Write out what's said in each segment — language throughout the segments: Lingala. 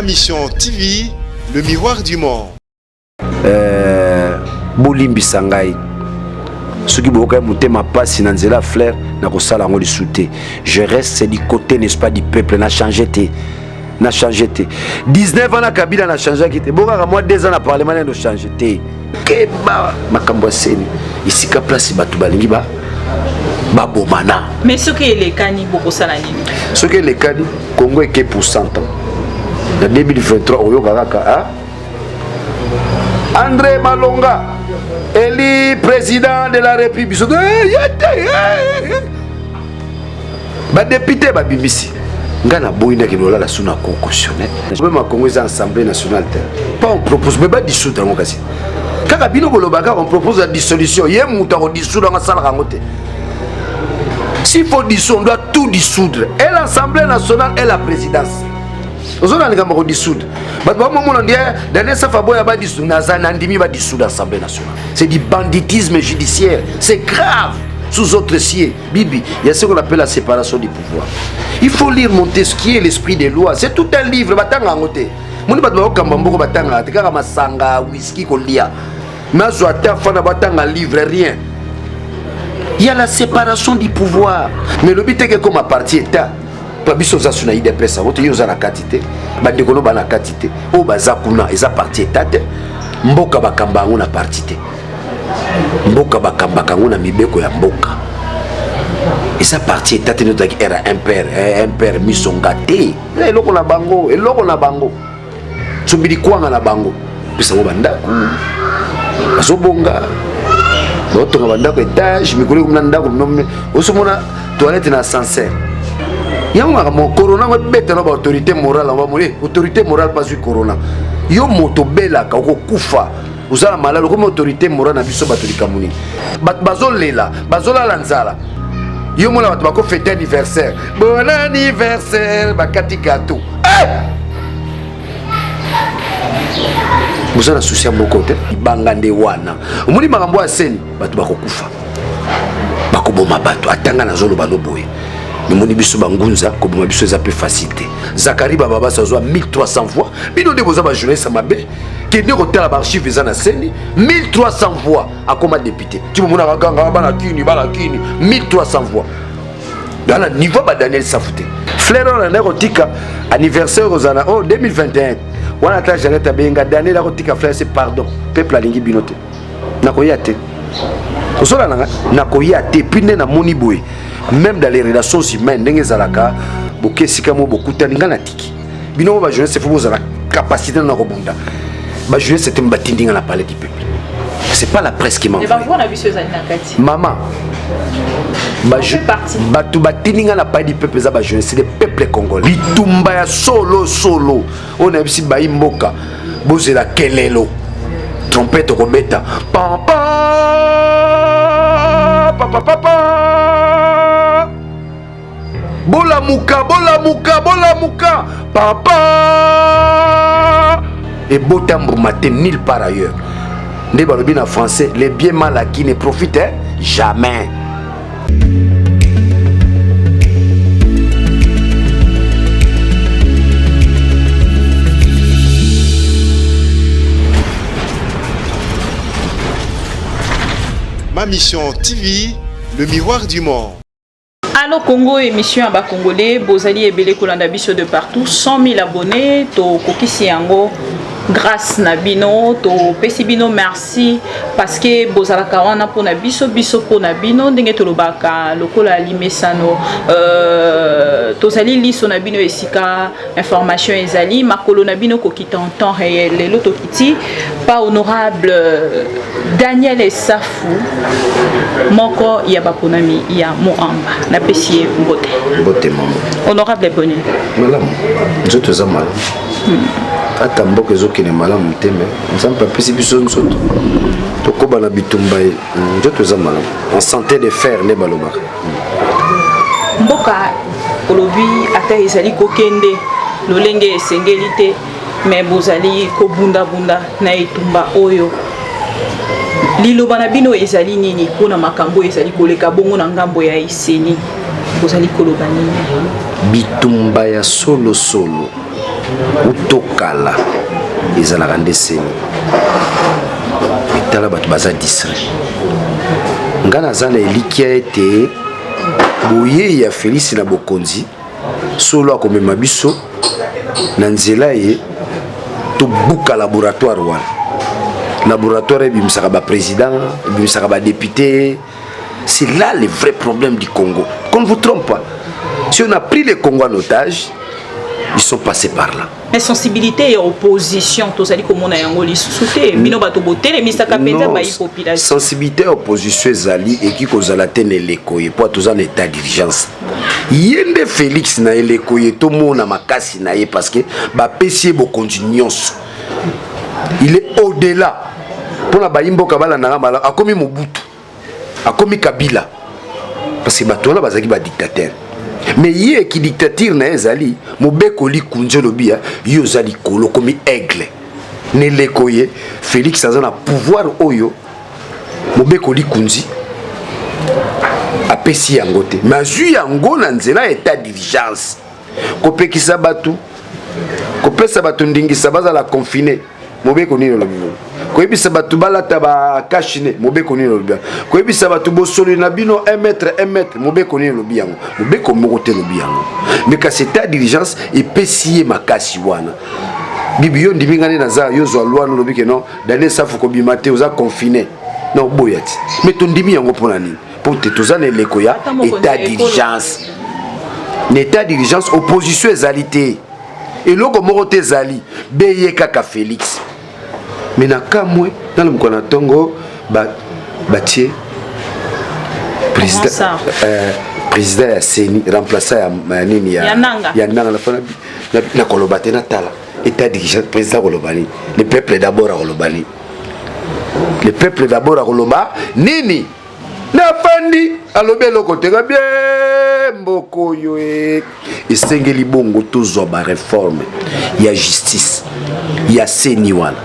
Ma Mission TV, le miroir du monde. Bolimbisa ngai soki boyokaki motema mpasi na nzela fleur, nakosala yango lisu te. Je reste du côté, n'est-ce pas, du peuple. Na change te, na change te. 19 ans na Kabila, na changeaki te. Bokaka mwa 2 ans na parlement, nano change te. Keba makambo ya CENI, esika place bato balingi ba babomana. Mais soki elekani, bokosala nini? Soki elekani, Congo eke pour 100 ans. Na 2023 oyoka kaka André Malonga élu président de la République. Biso badéputé babimisi nga na boyi, ndaki lolala su na Cour constitutionnelle. Problème ya Congo eza Assemblée nationale te. Pas on propose, mais badissoudre yango. Kasi kaka bino bolobaka on propose la dissolution, ye moto akodissoudre yango, asalaka yango te. S'il faut dissoudre, on doit tout dissoudre, et l'Assemblée nationale et la présidence. Ozona likambo kodissoudre, bato bamomona ndie Daniel Safa boya badissoudre. Naza nandimi badissoudre Assemblée nationale. C'est du banditisme judiciaire, c'est grave. Sous autres cieux, bibi, il y a ce qu'on appelle la séparation du pouvoir. Il faut lire Montesquieu, L'Esprit des lois. C'est tout un livre. Batanga yango te. Moni bato bakokamba mboko, batangaka te, kaka masanga, whisky, kolia. Nazwa ata fana batanga livre, rien. Il y a la séparation du pouvoir, mais lobi teke comme parti état po biso oza su na UDPS yango te. Yo oza na kati te, bandeko no ba na kati te, oyo baza kuna eza parti état te. Mboka bakamba yango na parti te, mboka bakambaka yango na mibeko ya mboka. Eza parti état te. Nde tozalaki era impere impere misonga te. Eza eloko na bango, eloko na bango, sombili kwanga na bango, pesango bandako, bazobonga, baotonga bandako étage. Mikolo ekomina ndako, osomona toilette na ascenseur. Yango makambo corona ngo ebeta na baautorité morale yango. Bamoni autorité morale mpazwi corona. Yo moto obelaka, okokufa, oza na malali, okomi autorité morale na biso bato. Likambo nini? Bato bazolela, bazolala nzala. Yo mona bato bakofete anniversaire, bon anniversaire, bakati gâteau, hey! Boza na susi ya moko te. Libanga nde wana omoni makambo ya CENI, bato bakokufa, bakoboma bato. Atanga nazoloba no boye, memoni biso bangunza koboma biso eza mpe facile te. Zakari Bababasi azwa 1300 voix. Bino nde boza bajournaliste mabe. Kende kotala baarchive, eza na CENI. 1300 voix, akoma député. Ti bomonaka ganga bana kini, bana kini. 1300 voix dans na niveau ba Daniel Safu te. Fleur oyo nandaki kotika anniversaire kozala na oh 2021 wana, ata Janet abenga Daniel akotika fleur, c'est pardon, peuple alingi bino te, nakoya te. Osola nanga, nakoya te. Puis nde namoni boye, même dans les relations humaines, ndenge ezalaka, boke esika mo bokutani, nga natiki bino mo bajournaliste, faut bozala capacité na kobunda. Bajournaliste te batindi nga na Palais du Peuple, c'est pas la presse qui m'a Mama. Bato batindi nga na Palais du Peuple eza bajournaliste, le peuple congolais. Bitumba ya solo solo oyo nayebisi bayi mboka, bozela kelelo, trompette okobeta pampa papapapa. Bolamuka, bolamuka, bolamuka, papa. Ebota mbuma te nulle part ailleurs. Nde balobi na français, les biens mal acquis ne profite jamais. Ma Mission TV, le miroir du monde. Allo Congo, émission ya bacongolais. Bozali ebele kolanda biso de partout. 100 000 abonnés tokokisi yango grâce na bino. Topesi bino merci parce que bozalaka wana mpona biso, biso mpona bino. Ndenge tolobaka lokola limesano, tozali liso na bino esika information ezali, makolo na bino kokita en temps réel. Lelo tokiti pa honorable Daniel Safu, moko ya baponami ya Moamba. Napesi ye mbote. Mbote, mama. Honorable, boni? Malamu, nzoto eza malamu. Ata mboka ezokende malamu te, me Nzambe apesi biso nzoto, tokoba na bitumba ye. Nzoto eza malamu, en santé de fer nde balobaka. Mboka olobi ata ezali kokende lolenge esengeli te, me bozali kobundabunda na etumba oyo. Liloba na bino ezali nini mpona makambo oyo ezali koleka bongo na ngambo ya CENI? Bozali koloba nini? Bitumba ya solosolo. Uto kala ezalaka nde CENI. Tala bato baza distrait. Nga naza na elikya ete boyei ya Felix na bokonzi solo akomema biso na nzela ye tobuka laboratoire wana. Laboratoire ebimisaka ba président, ebimisaka ba député. C'est là le vrai problème du Congo. Qu'on ne vous trompe pas. Si on a pris le Congo en otage, ils sont passés par là. Mais sensibilité ya opposition tozali komona yango lisusu te. Bino bato botelemisaka mpenza bayi population. Sensibilité ya opposition ezali eki kozala te na eleko ye mpo toza na état d'urgence. Ye nde Félix na eleko ye tomona makasi na ye parce que bapesi ye bokonzi nyonso. Il est au-delà. Mpona bayi mboka balandaka malamu, akomi Mobutu, akomi Kabila, parce que bato wana bazalaki badictateur. Mais ye eki dictature na ye ezali mobeko likunzi olobi ya yo oza likolo okomi aigle. Na eleko ye Félix aza na pouvoir oyo mobeko likunzi apesi yango te, mais azwi yango na nzela ya état d'urgence, kopekisa bato, kopesa bato ndingisa bazala confiné. Mobeko nini olobi bongo? Koyebisa bato balata bacache-nez, mobeko nini olobi yango? Koyebisa bato bosoli na bino 1 mètre 1 mètre, mobeko nini olobi yango? Mobeko moko te elobi yango. Mais kasi état d'urgence epesi ye makasi wana. Bibi, yo ndimi nga nde naza yo zwa loi olobi ke non, Daniel Safu kobima te, oza confiné na oboya ti. Mais tondimi yango mpona nini? Mpo te toza na eleko ya état d'urgence. Na état d'urgence opposition ezali te, eloko moko te ezali beye kaka Félix. Mais na kamwe nana mokolo na ntongo batie président, président ya CENI, remplaçant ya nini ya Nanga. Ya Nanga. Na koloba te, natala état d'urgence, président akoloba nini? Le peuple d'abord akoloba nini? Le peuple d'abord akoloba nini? Nafandi, alobi eloko te. Ka bien mboka oyo esengeli bongo tozwa baréforme ya justice ya CENI wana.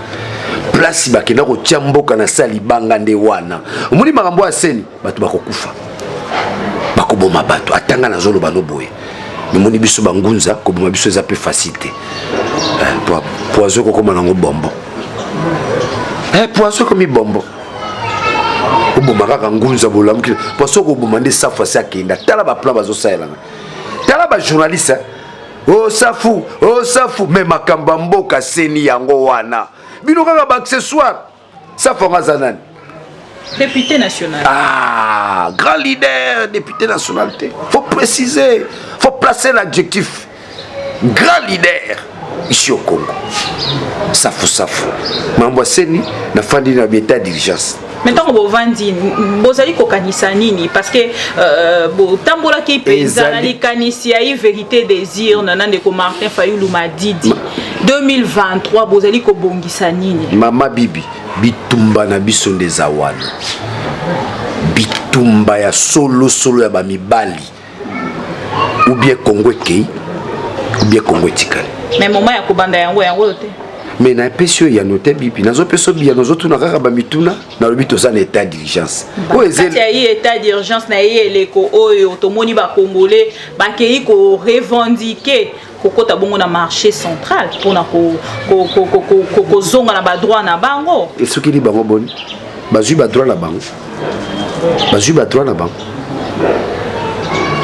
Place bakenda kotia mboka na se ya libanga nde wana. Omoni makambo ya CENI, bato bakokufa, bakoboma bato. Atanga nazoloba no boye, memoni biso bangunza koboma biso eza mpe facile te. Poison ekokóma nango bombo, poison ekomi bombo. Oboma kaka ngunza bolamuki, poison okoboma nde Safu asi akenda. Tala baplan bazosalelanga, tala bajournaliste o Safu, o Safu. Mais makambo ya mboka, CENI yango wana, bino kaka baaccessoire. Safu yango aza nani? Député national. Ah, grand leader, député national te. Faut préciser, faut placer l'adjectif grand leader ici au Congo. Safu, Safu, mambo ya CENI, nafandi na état d'urgence. Mais ntango bovandi, bozali kokanisa nini? Parce que botambolaki mpenza na likanisi ya vérité des urnes na ndeko Martin Fayulu Madidi. 2023 bozali kobongisa nini? Mama Bibi, bitumba na biso nde eza wana, bitumba ya solosolo ya bamibali. Ou bien Congo ekei, ou bien Congo etikali. Mais moment ya kobanda yango, yango te. Mais napesi oyo yano te, Bibi. Nazopesa biyano, ozotuna kaka bamituna. Nalobi toza na état d'urgence. Oyo kati ya ye état d'urgence na ye eleko oyo tomoni bacongolais bakei korevendiquer, kokota bongo na marché central mpona kozonga na badroit na bango. Esukili bango boni? Bazwi badroit na bango, bazwi badroit na bango.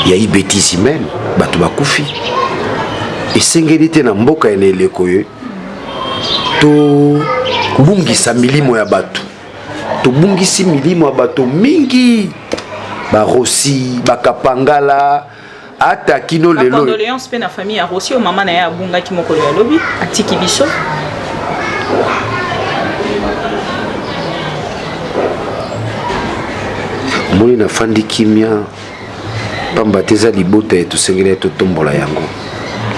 Yayi bêtise humaine, bato bakufi. Esengeli te na mboka ya na eleko oyo tobungisa milimo ya bato. Tobungisi milimo ya bato mingi, barosi, bakapangala, ata kino lelo. Condoléance mpe na famille ya Rosi oyo mama na ye abungaki mokolo ya lobi, atiki biso. Omoni, nafandi kimia pamba te eza libota ye tosengeli ye totombola yango,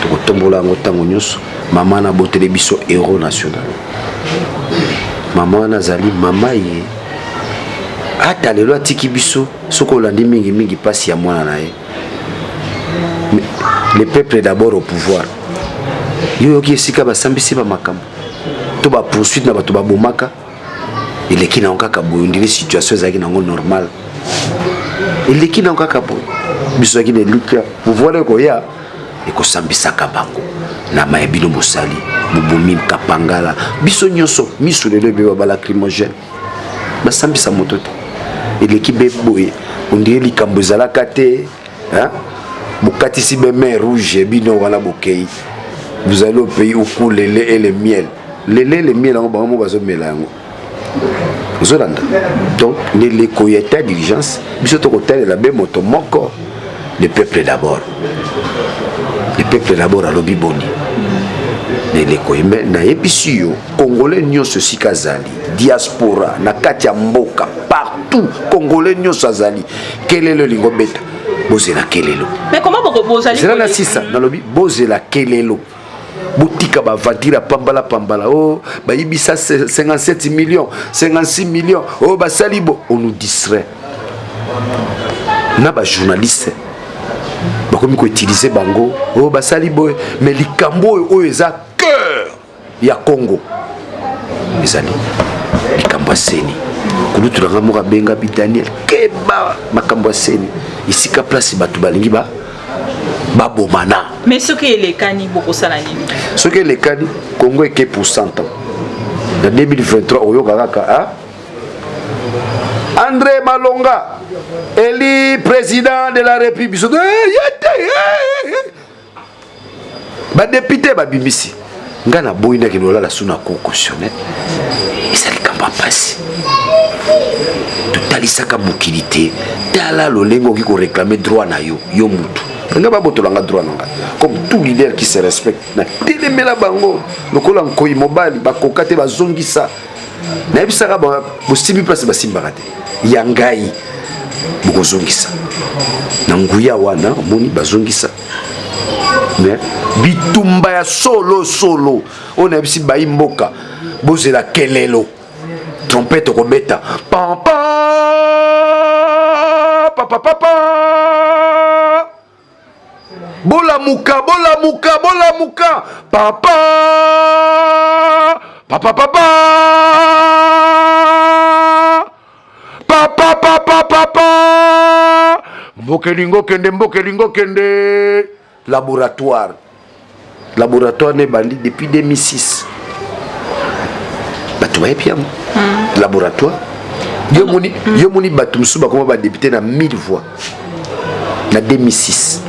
tokotombola yango ntango nyonso. Mama wana aboteli biso héros national. Mama wana azali mama ye, ata lelo atiki biso. Soki olandi mingimingi mpasi ya mwana na ye, le peuple d'abord au pouvoir. Yo yoki esika basambisi bamakambo to bapoursuite na bato babomaka, eleki nango kaka boye. Ondimi situation ezalaki nango normal, eleki nango kaka boye. Biso ezalaki na elikya pouvoir ekoya. Ekosambisaka bango na maye bino bosali, bobomi kapangala biso nyonso miso lelo ebeba balacrymogène. Basambisa moto te, eleki be boye, ondire likambo ezalaka te. Bokatisi be mer Rouge, bino wana bokei, vous allez au pays où coule le lait et le miel. Le lait, le miel yango bango mo bazomela yango, ozolanda. Donc neleko ya état d'urgence, biso tokotalela be moto moko, le peuple d'abord, le peuple d'abord. Alobi boni na eleko ye? Me nayebisi yo, Congolais nyonso esika azali, diaspora, na kati ya mboka, partout, Congolais nyonso azali, kelelo elingi obeta, bozela kelelo. Mais comment bozali? Zela na sisa. Nalobi bozela kelelo, botika baaventure ya pambala pambala. O oh, bayibisa 57 millions, 56 millions oyo oh, basali bo, on nous distrait na bajournaliste, bakomi koutiliser bango oyo oh, basali boye. Mais likambo oyo, oyo eza cœur ya Congo, ezali likambo ya CENI. Kulutu na nga moko abenga bi: "Daniel, keba, makambo ya CENI, esika place bato balingi ba babomana." Mais soki elekani, bokosala nini? Soki elekani, Congo eke pour 100 ans. Na 2023 oyoka kaka, ah? André Malonga élu président de la République. Biso eh, eh, badéputé babimisi ngai, naboyi, nakende olala su na Cour constitutionnelle. Eza likambo ya mpasi. Totalisaka mokili te. Tala lolenge okoki koréclamer droit na yo, yo mutu ngai babotolanga droit na ngai. Comme tout leader qui se respecte, natelemela bango lokola nkoi mobali. Bakoka te, bazongisa. Nayebisaka bosimbi place basimbaka te ya ngai, bokozongisa na nguya wana. Omoni, bazongisa. Mais bitumba ya solo solo oyo nayebisi bayi mboka, bozela kelelo, trompette okobeta pampa papapapa. Bolamuka, bolamuka, bolamuka, papa papa papa papa papa papa. Mboka elingi okende, mboka elingi okende laboratoire. Laboratoire ne ebandi depuis 2006, bato bayebi yango. Laboratoire, yo moni, yo moni bato mosusu bakoma badéputé na 1000 voix na 2006.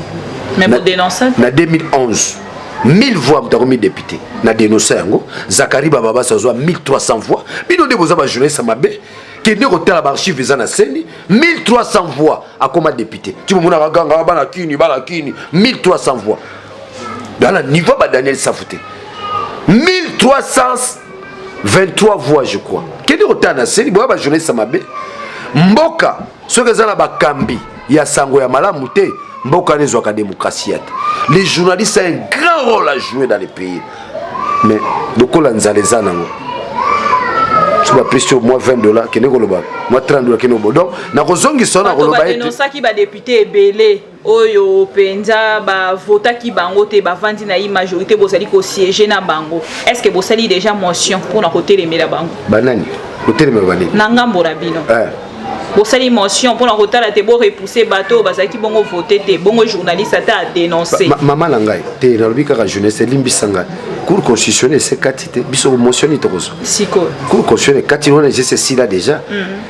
Mais bodénonça? Na 2011, 1000 voix, moto akomi député. Na dénonça yango. Zakari Bababasi azwa 1300 voix. Bino nde boza bajournaliste mabe, kende kotala baarchive eza na CENI. 1300 voix, akoma député. Ti bomonaka ganga bana kini, bana kini, 1300 voix dans la niveau ba Daniel Safu te. 1323 voix, je crois. Kende kotala na CENI. Boya bajournaliste mabe. Mboka soki eza na bakambi ya sango ya malamu te, mboka wana ezwaka démocratie ya te. Les journalistes ont un grand rôle à jouer dans le pays, mais lokola nzala eza nango, so bapesi yo mwa 20 $, kende koloba, mwa 30 $, kende koloba. Donc nakozongisa wana, bato koloba ete badénonçaki badéputé ebele oyo mpenza bavotaki bango te, bavandi na ye majorité, bozali kosiéger na bango. Est ce que bosali déjà motion mpona kotelemela bango? Banani kotelemela banini? Na ngambo na bino. Eh. Bosali motion mpona kotala te borepousser bato oyo bazalaki bongo vote te, bongo journaliste ata adénonce? Mama na ngai te, nalobi kaka journaliste, elimbisa ngai. Cour constitutionnelle esekati te, biso motion nini tokozwa? Sikoyo. Cour constitutionnelle ekati wana, ejese esila déjà,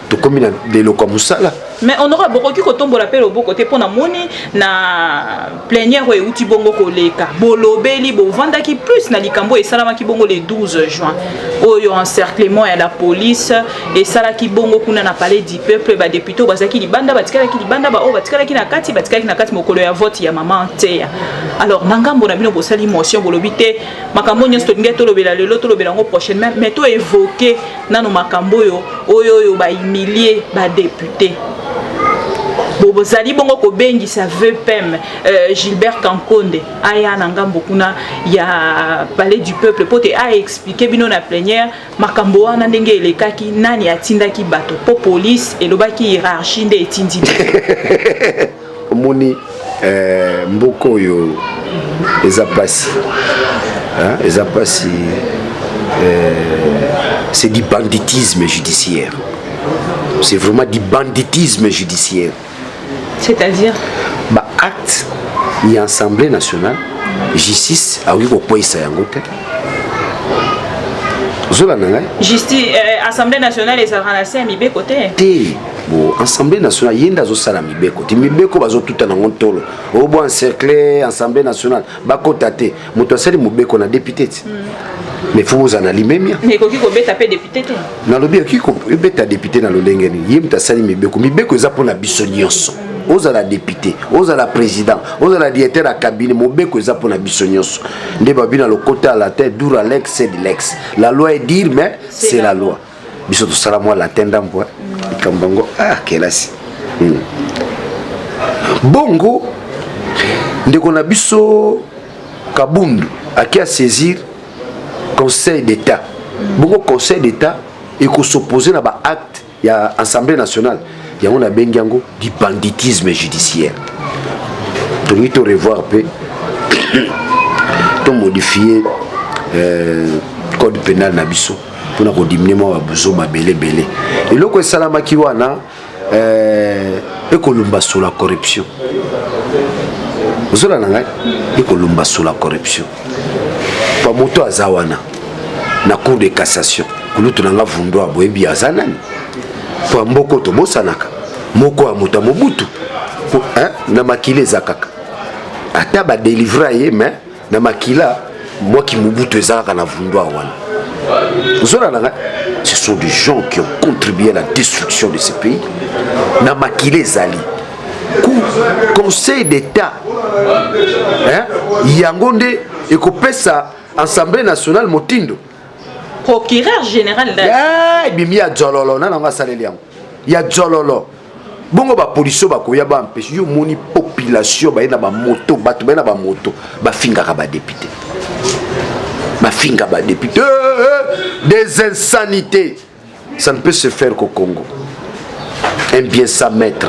tokomi na leloko ya mosala. Mais honorable, bokoki kotombola mpe loboko te mpo namoni na plénière oyo euti bongo koleka, bolobeli, bovandaki plus na likambo oyo esalamaki bongo le 12 juin, oyo encerclement ya la police esalaki bongo kuna na Palais du Peuple. Badéputé oyo bazalaki libanda batikalaki libanda, baoyo batikalaki na kati batikalaki na kati mokolo ya vote ya mama Nteya. Alors na ngambo na bino, bosali motion, bolobi te makambo nyonso tolingi tolobela lelo, tolobela yango prochainement, mais toévoke nano makambo oyo bahumilie badéputé. Bozali bongo kobengisa VPM Gilbert Kankonde aya na ngambo kuna ya Palais du Peuple po te aexpliquer bino na plénière makambo wana ndenge elekaki, nani atindaki bato, mpo police elobaki hiérarchie nde etindi. Omoni, mboka oyo eza pasi, eza pasi. C'est du banditisme judiciaire, c'est vraiment du banditisme judiciaire. C'est-à-dire? Baacte ya Assemblée nationale. Justice akoki kokweyisa yango te. Ozolanda ngai? Justice, Assemblée nationale ezalaka na se ya mibeko te. Te, bo Assemblée nationale, ye nde azosala mibeko te. Mibeko bazotuta nango ntolo oyo bo encercle Assemblée nationale, bakota te. Moto asali mobeko na député ti, mais faut bozala na limemia. Mais ekoki kobeta mpe député te. Nalobi ekoki kobeta député na lolenge nini? Ye moto asali mibeko. Mibeko eza mpona biso nyonso, ozala député, ozala président, ozala directeur ya cabinet. Mobeko eza mpona biso nyonso. Nde babi na lokota ya latin: dura lex sed lex, la loi est dure, mais c'est la loi. Biso tosala mwa latin ndambo, likambo yango, ah, kelasi. Bongo ndeko na biso Kabundu aki asaisir Conseil d'État. Bongo Conseil d'État ekos'opposer na baacte ya Assemblée nationale. Yango nabengi yango du banditisme judiciaire. Tolingi to revoir mpe to modifier code pénal na biso mpona kodiminuer mwa babuzoba belebele. Eloko esalamaki wana, ekolumba sur la corruption. Ozolanda ngai? Ekolumba sur la corruption. Pa moto aza wana na Cour de cassation, kulutu na nga Vundwa, boyebi aza nani? Po mboka tobosanaka moko ya moto ya Mobutu na makila eza kaka, ata badélivrer ye, mais na makila mwaki Mobutu eza kaka na Vundwa wana. Ozolanda ngai? Ce sont des gens qui ont contribué à la destruction de ce pays. Na makila ezali. Conseil d'État, hein? Yango nde ekopesa Assemblée nationale motindo. Procureur général. Ebimi ya jololo na nango, asaleli yango ya jololo. Bongo bapolisi oyo bakoya baempêcher yo. Omoni population baye na bamoto, bato baye na bamoto, bafingaka badéputé, bafinga badéputé, des insanités. Ça ne peut se faire qu'au Congo, un bien sans maître.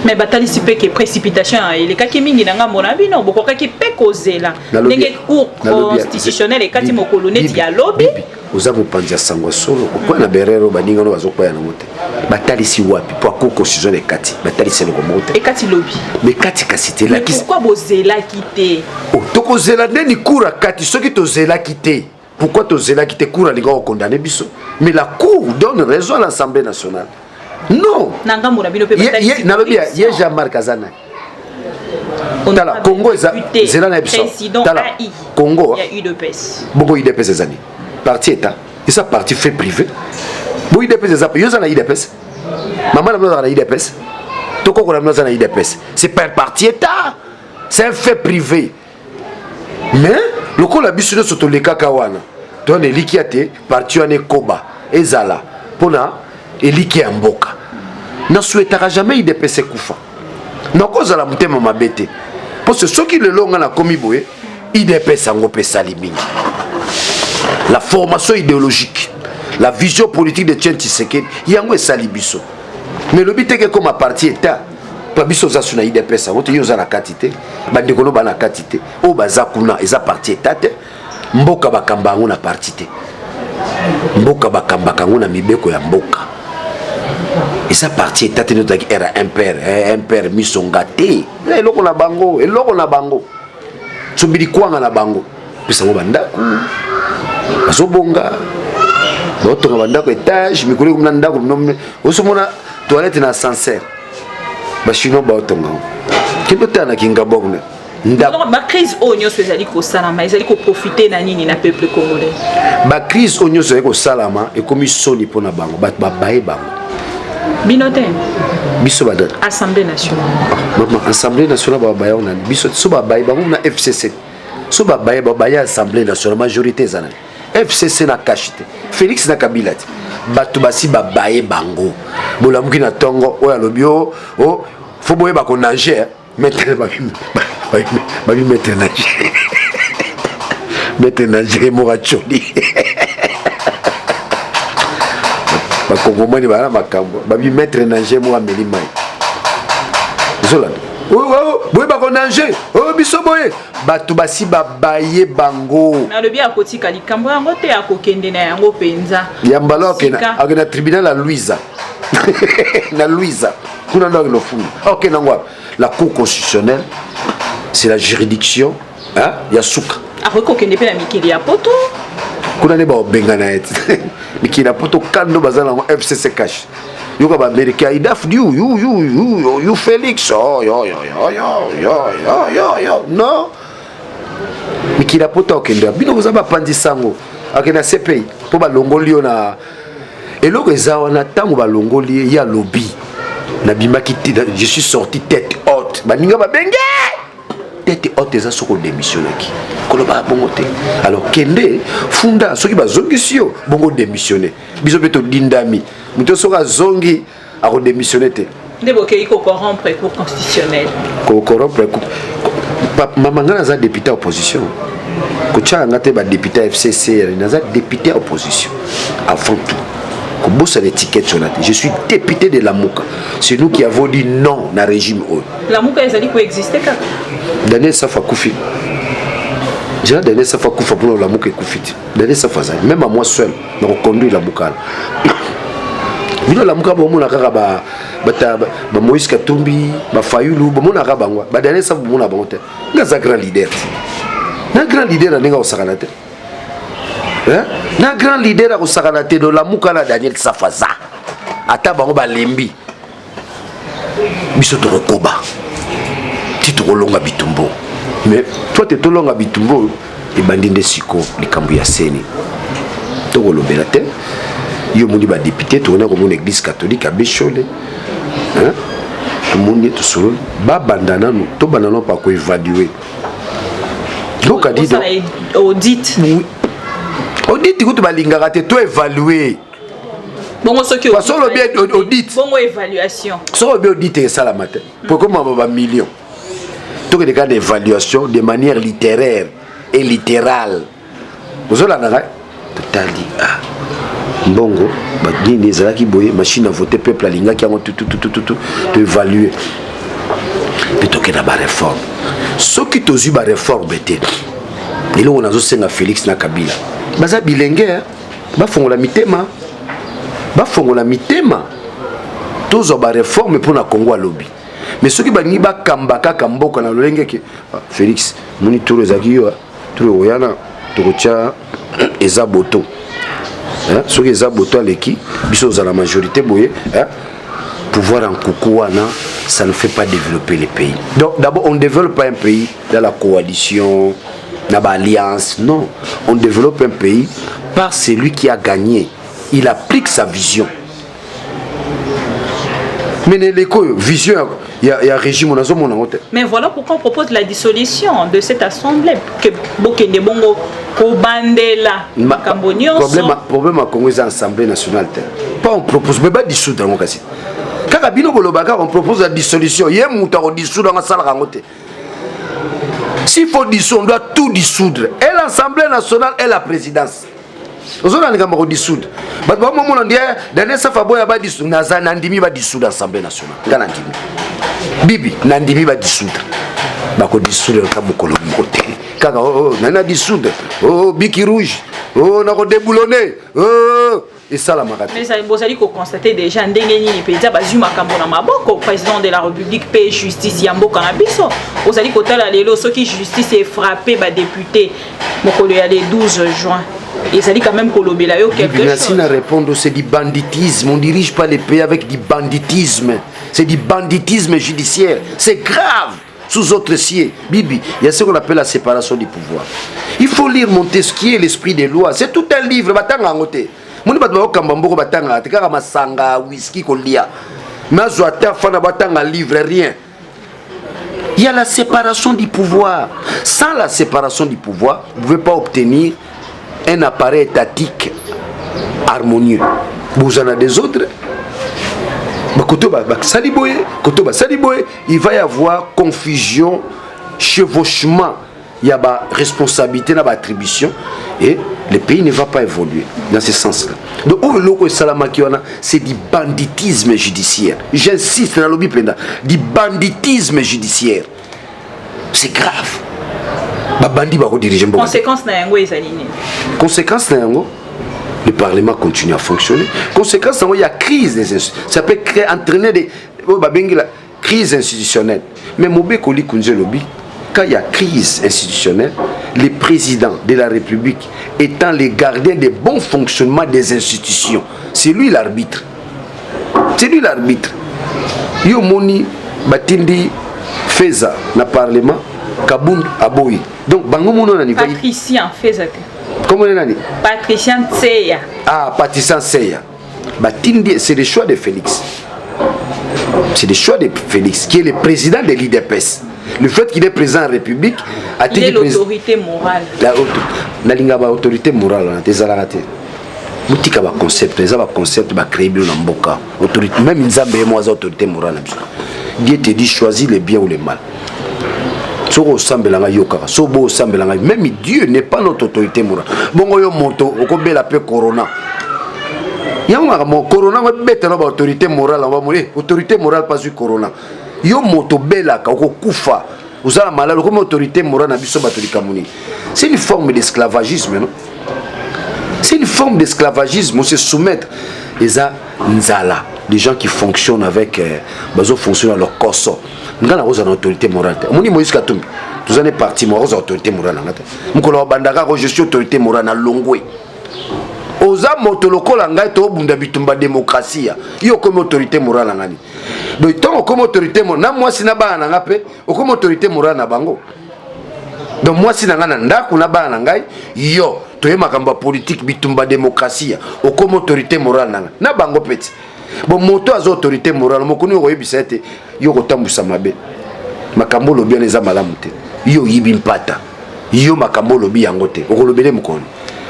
Mais batalisi mpe ke précipitation elekaki mingi na ngambo na bino. Bokokaki mpe kozela ndenge Cour constitutionnelle ekati mokolo neti ya lobi. Oza mopanzi ya sango ya solo. Okwya na berere oyo baningano bazokwya nango te. Batalisi wapi? Po Cour constitutionnelle ekati, batalisi eloko moko te. Ekati lobi. Mais kati kasi te. Pourquoi bozelaki te? Tokozela ndeni cour akati? Soki tozelaki te, pourquoi tozelaki te? Cour alinga kokondamner biso, mais la cour donne raison à l'Assemblée nationale, non? Na ngambo na bino mpe. Nalobi ye, Jean-Marc aza nani? Tala, Congo eza, zela na biso. Tala, Congo. Bongo UDPS eza nini? Parti État? Eza parti fait privé. Bo UDPS eza, yo oza na UDPS, mama na bino azaka na UDPS, tokoko na bino aza na UDPS. C'est pas un parti État, c'est un fait privé. Mais lokola biso nyonso tolekaka wana, towana elikia te parti wana ekoba ezala mpona elikia ya mboka. Nasouhaitaka jamais UDPS ekufa. Nakozala motema mabe te, parce soki lelo nga nakomi boye, UDPS yango mpe esali mingi. La formation idéologique, la vision politique de Tien Tshisekedi, yango esali biso. Mais lobi teke ekoma parti État, pa biso oza su na UDPS yango te. Yo oza na kati te, bandeko no ba na kati te, oyo baza kuna. Eza parti État te. Mboka bakamba yango na parti te, mboka bakambaka yango na mibeko ya mboka. Eza parti État te. Nde tozalaki era MPR, MPR misonga te. Eza eloko na bango, eloko na bango, sombili kwanga na bango, pesango bandako, bazobonga, baotonga bandako étage. Mikolo ekomi na ndako, osomona toilette na ascenseur. Bachinois baotonga yango. Kende otala na Kingabwa kuna. Ndako. Bacrise oyo nyonso ezali kosalama, ezali koprofiter na nini na peuple congolais? Bacrise oyo nyonso ezali kosalama, ekomi soni mpona bango. Bato babaye bango. Bino te. Biso badani? Assemblée nationale. Mama, Assemblée nationale babaya ngo nani? Biso so babaye bango na FCC, so babaye, babaye Assemblée nationale, majorité eza nani? FCC na CACH te, Félix na Kabila te. Bato basi babaye bango. Bolamuki na ntongo oyo, alobi o o faut boyeba konager. Maître babi, maître nager, maître nager moko acoli. Bakongomani baa na makambo. Babi maître nager moko ameli mai. Ozolanda, boyeba konager oyo biso boye. Bato basi babaye bango. Nalobi akotika likambo yango te, akokende na yango mpenza. Ya mbala akende na tribunal ya Luiza, na Luiza kuna ndo akende ofunda. Akende yango wapi? La Cour constitutionnelle, c'est la juridiction. Ya suka. Akoki kokende mpe na mikili ya Poto. Kuna nde baobengana ye te. Mikili ya Poto, kando baza nango FCC cash. Yoka, Baaméricain idaf you you you you you Félix, oh, yo yo yo yo yo yo yo yo. Non, mikili ya Poto akende, bino boza bapanzi sango. Akende na CPI mpo balongoli yo na eloko eza wana. Ntango balongoli ye, ye alobi: "Nabimaki te, je suis sorti tête haute." Baninga babenge tête haute eza soki odémissionnaki, koloba bongo te. Alors kende funda, soki bazongisi yo bongo, démissionne. Biso mpe todindami, moto soki azongi akodémissionne te. Nde bokei kocorrompre Cour constitutionnelle. Kocorrompre, mama, ngai naza député ya opposition. Kotyaka nga te badéputé ya FCC. Naza député ya opposition avant tout, kobosana étiquette wana te. Je suis député de Lamuka. C'est nous qui avons dit non na régime oyo. Lamuka ezali koexiste kaka? Daniel Safu akufi. Général Daniel Safu akufa mpona Lamuka ekufi te. Daniel Safu azali. Même à moi seul nakoconduire Lamuka wana. Bino Lamuka bomona kaka bata bamoïse Katumbi, Bafayulu, bomonaka bango. Badaniel Safu bomona bango te. Nga aza grand leader te, na grand leader na ndenge akosakana te, na grand leader akosakana te. Do Lamuka na Daniel Safu aza. Ata bango balembi, biso tokokoba ti tokolonga bitumbu. Mais toi te, tolonga bitumbu ebandi nde siko. Likambo ya CENI tokolobela te. Yo omoni badéputé, tokona komona Église catholique, abbé Nshole, tomoni ye, tosololi. Babanda nanu, tobanda nanu pa koévaluer. Lokadi audit. Audit kutu balingaka te. To évaluer. Bongo soki Soki olobi audit, bongo évaluation. Soki olobi audit, esalama te po ekomama bamillion. Tokende kaka na évaluation de manière littéraire et littérale. Ozolanda ngai? Totali, ah, mbongo nini ezalaki boye, machine à voter, peuple alingaki yango, tututututu. Toévalue mpe tokende na baréforme. Soki tozwi baréforme te, eloko nazosenga Félix na Kabila, baza bilenge, bafongola mitema, bafongola mitema, tozwa baréforme mpo na Kongo alobi. Mais soki balingi bakamba kaka mboka na lolenge ke Félix moni turo ezalaki yo, turo ekoyana, tokotya eza boto. Soki eza boto aleki biso, ozala majorité boye, pouvoir en coucou wana, ça ne fait pas développer le pays. Donc d'abord, on ne développe pas un pays dans la coalition, dans l'alliance. Non, on développe un pays par celui qui a gagné. Il applique sa vision. Mais neleko oyo vision ya régime nazomona yango te. Mais voilà pourquoi on propose la dissolution de cette assemblée, que bokende bongo kobandela makambo nyonso. Problème ya Congo eza Assemblée nationale te. Pas on propose, mais badissoudre yango kasi. Kaka bino koloba kaka on propose la dissolution, ye moto akodissoudre yango, asalaka yango te. S'il faut dissoudre, on doit tout dissoudre, et l'Assemblée nationale et la présidence. Ozona likambo kodissoudre, bato bamomona ndi Daniel Safa boya badissoudre. Naza nandimi badissoudre Assemblée nationale. Nga nandimi, bibi nandimi badissoudre. Bakodissoudre kaka mokolo moko te. Kaka oh, oh, nani na dissoudre, oh, bic rouge, oh, nakodéboulonner, oh, esalamaka te. Mais bozali koconstater déjà ndenge nini mpenza bazwi makambo na maboko, président de la République mpe justice ya mboka na biso. Ozali kotala lelo, soki justice efrappe badéputé mokolo ya le 12 juin, ezali quand même kolobela yo quelque Merci. chose. Na répondre, c'est du banditisme. On dirige pas les pays avec du banditisme. C'est du banditisme judiciaire, c'est grave. Sous autre cieux, bibi, il y a ce qu'on appelle la séparation du pouvoir. Il faut lire Montesquieu, L'Esprit des lois. C'est tout un livre. Batanga yango te. Moni, bato bakokamba mboko batangaka te, kaka masanga, whisky, kolia. Nazwa te afanda batanga livre, rien. Il y a la séparation du pouvoir. Sans la séparation du pouvoir, vous ne pouvez pas obtenir un appareil étatique harmonieux. Vous en avez des autres. Bakoto basali boye, koto basali boye, il va y avoir confusion, chevauchement. Il y a ba responsabilité na ba attribution et le pays ne va pas évoluer dans ce sens-là. Donc oyo eloko esalamaki wana, c'est du banditisme judiciaire. J'insiste, nalobi mpenza du banditisme judiciaire. C'est grave. Babandi bakodirige mboka te. Conséquence na yango ezali nini? Conséquence na yango, le parlement continue à fonctionner. Conséquence nango, il y a crise des institutions. Ça peut créer, entraîner des oyo babengi la crise institutionnelle. Mais mobeko likunzi elobi Quand il y a crise institutionnelle, le président de la République étant le gardien de bon fonctionnement des institutions, c'est lui l'arbitre. C'est lui l'arbitre. Yo moni batindi Feza na parlement, Kabund aboyi. Donc bango mono na niveau Patricien Feza te. Comment nani? Patricien Tseya. Ah, Patricien Tseya. Batindi, c'est le choix de Félix. C'est le choix de Félix, qui est le président de l'UDPS. Le fait qu'il est président de la République, a il est l'autorité morale. Nalinga ba autorité morale wana te, ezalaka te. Botika baconcept, eza baconcept bacréé bino na mboka. Autorité, même Nzambe ye mo aza autorité morale na biso. Dieu te dit: choisis le bien ou le mal. Soki osambelanga, yo kaka so bo osambelanga. Même Dieu n'est pas notre autorité morale. Bongo yo moto okobela mpe corona, yango makambo corona ngo ebetela baautorité morale yango bamoni autorité morale mpazwi corona. Yo moto obelaka, okokufa, oza na malade, okomi autorité morale na biso bato. Likambo nini? C'est une forme d'esclavagisme, non? C'est une forme d'esclavagisme. On se soumettre eza nzala. Des gens qui fonctionnent avec bazofonctionne na lokoso. Nga nakozala na autorité morale te. Omoni Moïse Katumbi, toza ne parti mo akozala autorité morale nanga te. Mokolo babandaka ko je suis autorité morale na longwe, oza moto lokola ngai, tobunda bitumba démocratie ya yo, okomi autorité morale na ngani. Donc ntongo okomi autorité na mwasi na bana na nga mpe, okomi autorité morale na bango. Donc mwasi na ngai na ndako na bana na ngai, yo toye makambo ya politike, bitumba démocratie, okomi autorité morale na ngai na bango mpe ti. Bon, moto aza autorité morale, mokoni okoyebisa ete yo kotambwisa mabe, makambo olobi wana eza malamu te, yo oyibi mpata, yo makambo olobi yango te, okolobele mokoni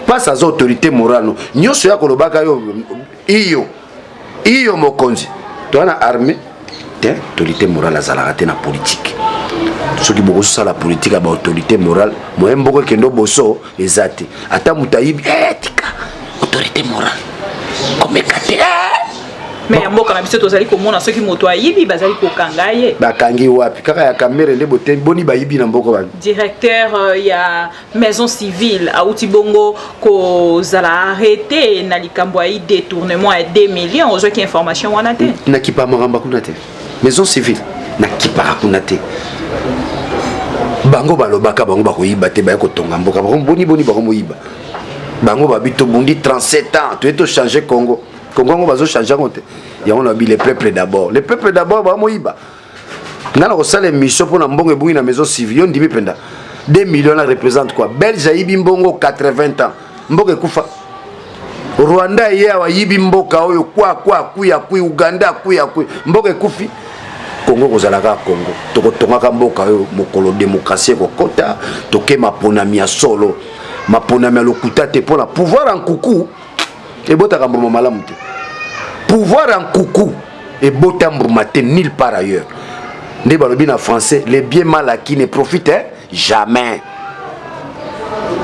mpasi. Aza autorité morale no nyonso ya kolobaka yo iyo iyo mokonzi. Toza na armée te, autorité morale azalaka te na politike. Soki bokosala politike ya baautorité morale, moye mboka ekende boso eza te. Ata moto ayibi, tika autorité morale komeka te. Mais ya mboka na biso, tozali komona soki moto ayibi, bazali kokanga ye. Bakangi wapi? Kaka ya Kamerhe nde bote boni bayibi na mboka bani? Directeur ya maison civile auti bongo kozala arrêté na likambo ya détournement ya 2 millions. Ozwaki information wana te? Nakipa makambo kuna te. Maison civile, nakipaka kuna te. Bango balobaka bango bakoyiba te, baya kotonga mboka. Bango boni boni bango moyiba? Bango babi tobundi 37 ans, toye tochange Congo. Congo yango bazochange yango te. Yango nabi le peuple d'abord, le peuple d'abord. Bamoyiba. Nga na kosala émission mpona mbongo ebungi na maison civile, yo ndimi mpenza 2 millions na représente quoi? Belge ayibi mbongo 80 ans, mboka ekufa. Rwanda ye awa ayibi mboka oyo kwa kwa akui akui. Uganda akui akui, mboka ekufi. Kongo kozala kaka Kongo. Tokotongaka mboka oyo mokolo démocratie ekokota, toke maponami ya solo, maponami ya lokuta te. Mpona pouvoir ya nkuku ebotaka mbuma malamu te. Pouvoir ya nkuku ebota mbuma te nulle part ailleurs. Nde balobi na français: les biens mal acquis ne profite jamais.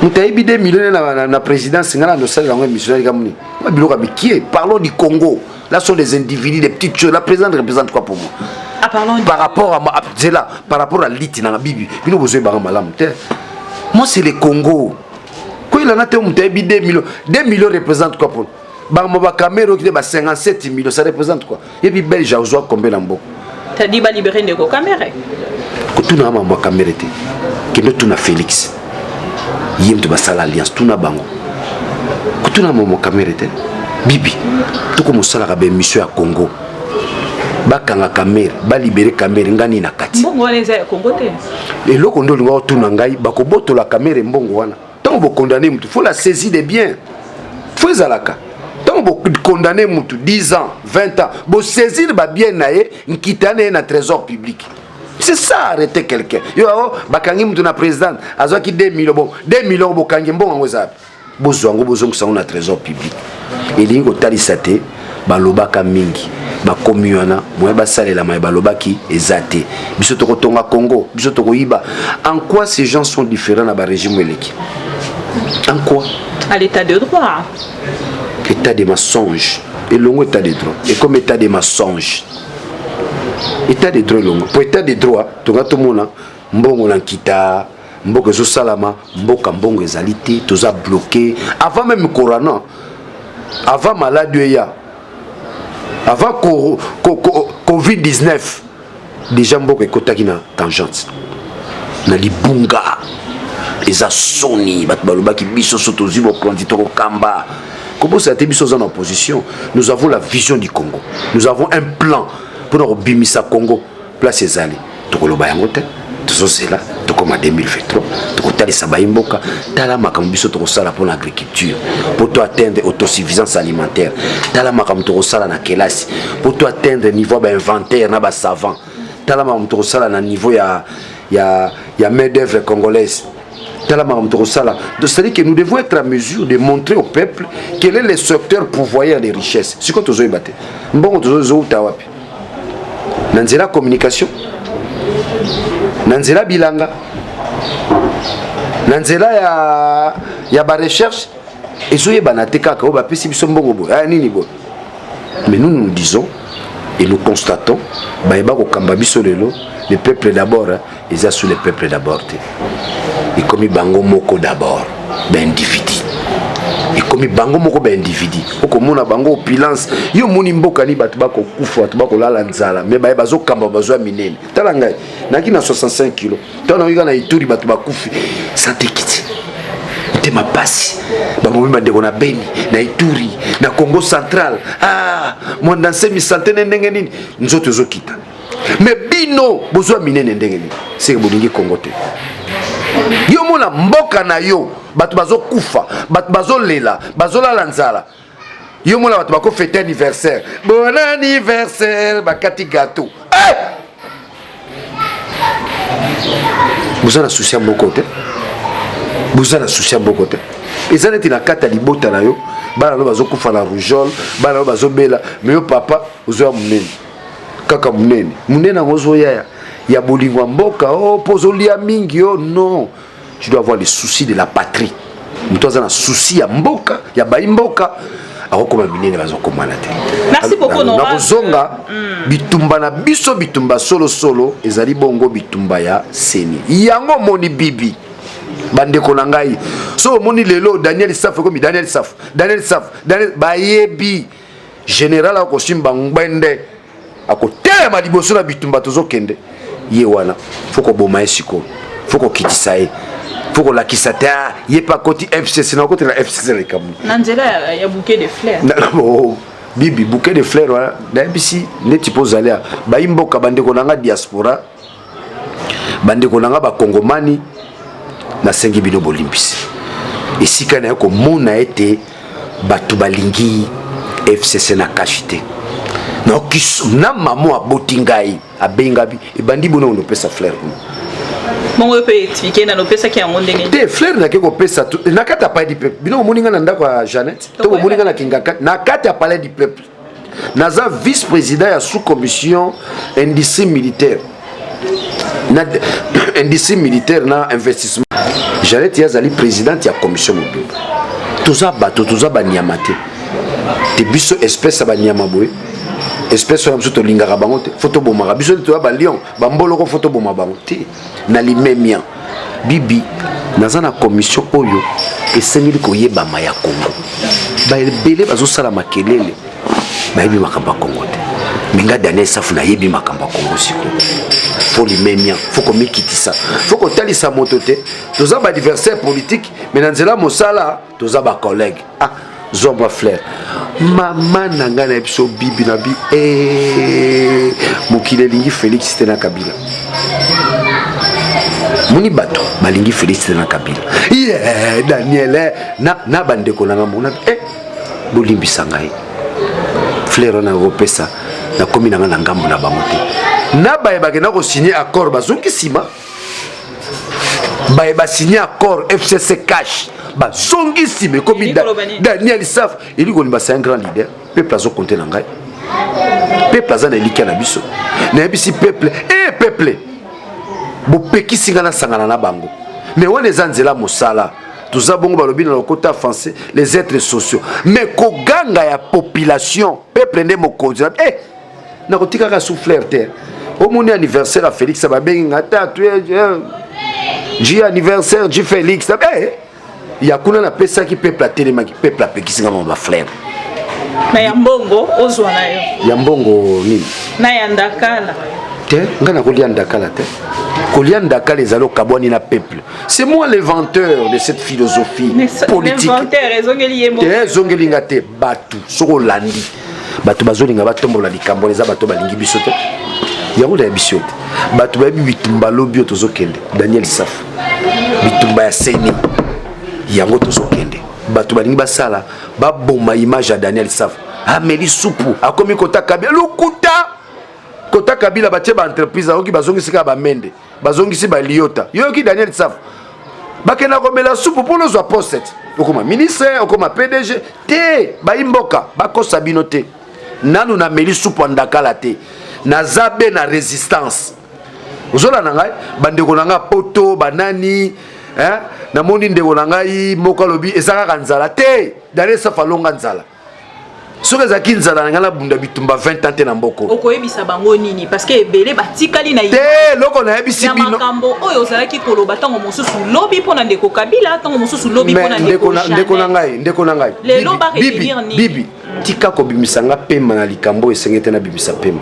Moto ayebi 2 millions na présidence, ngai na nosalela yango émission nalika moni biloko ya mikie. Parlons du Congo. Là sont des individus, des petites choses. La présidente représente quoi pour moi? Ah, parlons par rapport à moi, c'est là, par rapport à liti na bibi bino bozoyebaka malamu te. Moi, c'est le Congo. Koyelanga te. Moto ayebi 2 millions, 2 millions représente quoi pour bango? Bakamerhe okite ba 57 millions, ça représente quoi? Yebi Belge azwa combien na mboka? Tadi balibérer ndeko Kamerhe. Kotuna mambo ya Kamerhe te. Kende tuna Félix, ye moto basala alliance. Tuna bango. Kotuna mambo ya Kamerhe te. Bibi toko mosalaka baémission ya Congo. Bakanga Kamerhe, balibérer Kamerhe, nga nini na kati? Mbongo wana eza ya Congo te. Eloko nde olinga otuna ngai, bakobotola Kamerhe mbongo wana. Ntango bokondane mutu, faut la saisie des biens, faut ezalaka. Ntango bokondane mutu 10 ans, 20 ans, bosaisir babien na ye, nkita na ye na trésor public. C'est ça, arrêter quelqu'un. Yo ao bakangi mutu na président azwaki 2 millions. Bon, 2 millions bokangi, mbongo yango eza bozwa yango, bozongisa yango na trésor public. Elingi kotalisa te balobaka mingi, bakomi wana moye basalelama ya balobaki eza te. Biso tokotonga Congo, biso tokoyiba. En quoi ces gens sont différents na barégime eleki? En quoi? À l'état de droit. État de mensonge elongo. État de droit et comme état de mensonge, état de droit elongo. Po état de droit, tonga tomona mbongo na nkita mboka ezosalama, mboka mbongo ezali te, toza bloqué. Avant même corona, avant maladie eya, avant Covid-19 déjà, mboka ekotaki na tangente. Na libunga eza soni. Bato balobaki biso so tozwi bokonzi, tokokamba. Kobosana te, biso oza na opposition, nous avons la vision du Congo, nous avons un plan mpona kobimisa Congo place ezali. Tokoloba yango te, tozozela tokóma 2023, tokotalisa bayi mboka. Tala makambo biso tokosala mpona agriculture mpo to atteindre autosuffisance alimentaire. Tala makambo tokosala na kelasi mpo to atteindre niveau ya bainventaire na basavant. Tala makambo tokosala na niveau ya main d'œuvre congolaise. Tala makambo tokosala. C'est-à-dire que nous devons être à mesure de montrer au peuple quel est le secteur pourvoyeur des richesses. Sikoyo tozoyeba te mbongo tozouta wapi, na nzela communication, na nzela bilanga, na nzela ya barecherche. Ezoyebana te. Kaka oyo bapesi biso mbongo boye, aya nini boye. Mais nous, nous disons et nous constatons, bayeba kokamba biso lelo, le peuple d'abord eza sous le peuple d'abord te. Ekomi bango moko d'abord, baindividu. Ekomi bango moko baindividu. Okomona bango opulence. Yo omoni mboka ni bato bakokufa, bato bakolala nzala, me baye bazokamba, bazwa minene. Tala ngai, naki na 65 kilo. Ntango nayoki na Ituri bato bakufi, santé ekiti, motema pasi. Bamomi bandeko na Beni, na Ituri, na Congo Central. Ah, Mwanda Nsemi, santé ne ndenge nini? Nzoto ezokita. Me bino bozwa minene ndenge nini? Seke bolingi Kongo te. Yo mona mboka na yo, bato bazokufa, bato bazolela, bazolala nzala. Yo mona bato bakofete anniversaire, bon anniversaire, bakati gâteau, eh! Boza na souci ya moko te, boza na souci ya moko te. Eza neti na kati ya libota na yo, bana no bazokufa na rougeole, bana no bazobela, me yo papa ozoya monene, kaka monene, monene yango ozoya ya bolingo ya mboka o mpo ozolia mingi. Yo non, tu dois avoir le souci de la patrie. Moto aza na souci ya mboka, ya bayi mboka, akokoma minene, bazokomana te. Merci beaucoup. Nakozonga bitumba na biso. Bitumba solosolo ezali bongo bitumba ya CENI. Yango omoni, bibi, bandeko na ngai, so omoni lelo Daniel Safu ekomi Daniel Safu, Daniel Safu, Daniel, bayebi général akosimba ngbende, akotelema liboso na bitumba tozokende. Ye wana fo koboma ye sikoyo, fo kokitisa ye, fo kolakisa te ye mpe akoti FCC na okotela FCC na likambo. Na nzela ya bouquet de fleurs. Oh, bibi, bouquet de fleurs wana nayebisi neti mpo ozali bayi mboka, bandeko na nga diaspora, bandeko na nga bakongomani, nasengi bino bolimbisi. Esika na ye komona ete bato balingi FCC na CACH te, na mamo aboti ngai, abengabi ebandi bona opesa fleur kuna. Bongo yo mpe explique nano, opesaki yango ndenge? Te, fleur nake kopesa na kati ya Palais du Peuple. Bino bomoni ngai na ndako ya Jeannette to bomoni ngai na Kingaka? Na kati ya Palais du Peuple, naza vice président ya sous commission industrie militaire, na industrie militaire na investissement. Jeannette ye azali présidente ya commission mobimba. Toza bato, toza banyama te. Te, biso espèce ya banyama boye, espèce wana biso tolingaka bango te. Fo tobomaka biso te. Toya balion, bamboloko, fo toboma bango te. Na limemia, bibi, naza na commission oyo esengeli koyebama ya Congo. Baebele bazosala makelele, bayebi makambo ya Congo te. Me nga Daniel Safu, nayebi makambo ya Congo. Sikoyo fo limemia, fo komikitisa, fo kotalisa moto te. Toza baadversaire politique, me na nzela mosala toza bacollègue. Ah, zwa mwa fleur, mama na ngai. Na biso bibi na bi eh, mokili elingi Félix te na Kabila. Moni bato balingi Félix te na Kabila. Yeah, Daniel eh, na bandeko na ngai mona eh, bolimbisa ngai. Fleur wana kopesa, nakomi na ngai na ngambo na bango te. Na baye bakenda kosigne accord, bazongi nsima. Baye basigne accord FCC CACH, bazongi nsima. Ekomi Daniel Saf eli kolimba. C'est un grand leader. Peuple azokonte na ngai, peuple aza na elikya na biso. Nayebisi peuple e peuple, bopekisi ngai nasangana na bango, mais wana eza nzela mosala. Toza bongo, balobi na lokota français, les êtres sociaux. Mais koganga ya population, peuple nde mokonzi. Eh, nakotikaka souffleur te. Omoni anniversaire ya Félix, babengi nga tatu ji anniversaire ji Félix. Eh, ya kuna napesaki, peuple atelemaki, peuple apekisi nga mama bafleur. Na ya mbongo ozwa na yo? Ya mbongo nini? Na ya ndakala. Te, ngai nakolia ndakala te. Kolia ndakala ezali okabwani na peuple. C'est moi l'inventeur de cette philosophie politique. Ezongeli nga te. Bato soki olandi bato bazolinga batombola likambo wana, eza bato balingi biso te. Yango nayebi biso te. Bato bayebi bitumba lobi oyo tozokende. Daniel Safu, bitumba ya CENI, yango tozokende. Bato balingi basala, baboma image ya Daniel Safu. Ameli supu, akomi kota Kabila. Lokuta. Kota Kabila batie baentreprise, ayoki bazongisi kaka bamende, bazongisi baliota. Yoyoki Daniel Safu bakenda komela supu mpo nozwa poste, okoma ministre, okoma PDG te. Bayi mboka, bakosa bino te. Nanu nameli supu ya ndakala te. Naza be na résistance. Ozolanda ngai, bandeko na ngai poto banani, eh? Namoni ndeko na ngai moko alobi eza kaka nzala te. Daniel Safu alonga nzala. Soki ezalaki nzala na ngai, nabunda bitumba 20 ans te na mboko. Okoyebisa bango nini? Parce que ebele batikali na te. Eloko nayebisi bino, makambo oyo ozalaki koloba ntango mosusu lobi mpo na ndeko Kabila, ntango mosusu lobi mpo na ndeko na ngai, ndeko na ngai. Lelo baretenir nini? Bibi, tika kobimisa nga pema na likambo oyo esengeli te nabimisa pema.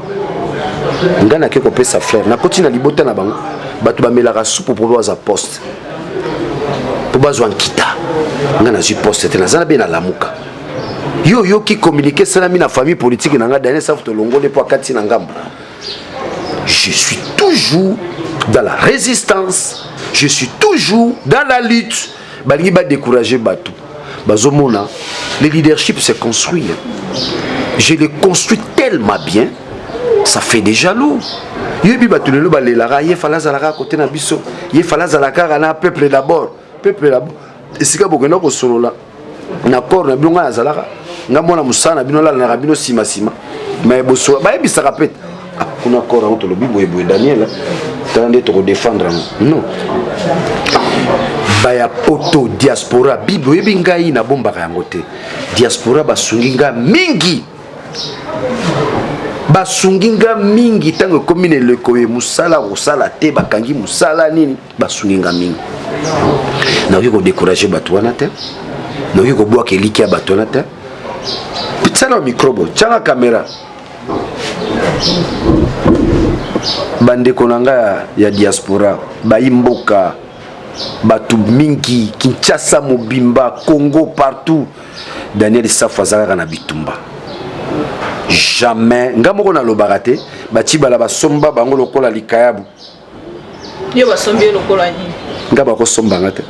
Ngai nake kopesa frère, nakoti na libota na bango. Bato bamelaka supu mpo bazwa poste, mpo bazwa nkita. Ngai nazwi poste te, naza na be nalamuka. Yo oyoki communiqué esalami na famille politique na ngai: Daniel Safu tolongoli mpo akati na ngambo. Je suis toujours dans la résistance, je suis toujours dans la lutte. Balingi badécourager bato, bazomona le leadership s'est construit. Je l'ai construit tellement bien, ça fait des jaloux. Yebi bato lelo balelaka: ye fala azalaka kote na biso, ye fala azalaka kaka na peuple d'abord, peuple d'abord. Esika bokenda kosolola na corps na bino, ngai nazalaka nga mwana mosala na bino, alalanaka bino nsima, mais bosola bayebisaka mpe: ah, kuna corps yango tolobi boyeboye. Daniel, tala nde tokodefendre yango. Non, baya poto, diaspora, bible oyebi ngai nabombaka yango te. Diaspora basungi nga mingi, basungi nga mingi. Ntango ekomi na eleko ye mosala kosala te, bakangi mosala nini, basungi nga mingi. Nakoki kodécourager bato wana te, nakoki kobwaka eliki ya bato wana te. Tiana micro, tianga caméra. Bandeko na ngai ya diaspora, bayi mboka, bato mingi, Kinshasa mobimba, Congo partout, Daniel Safu aza kaka na bitumba. Jamais nga moko nalobaka te. Batibala basomba bango lokola likayabu. Yo basombi yo lokola nini? Nga bakosombanga te,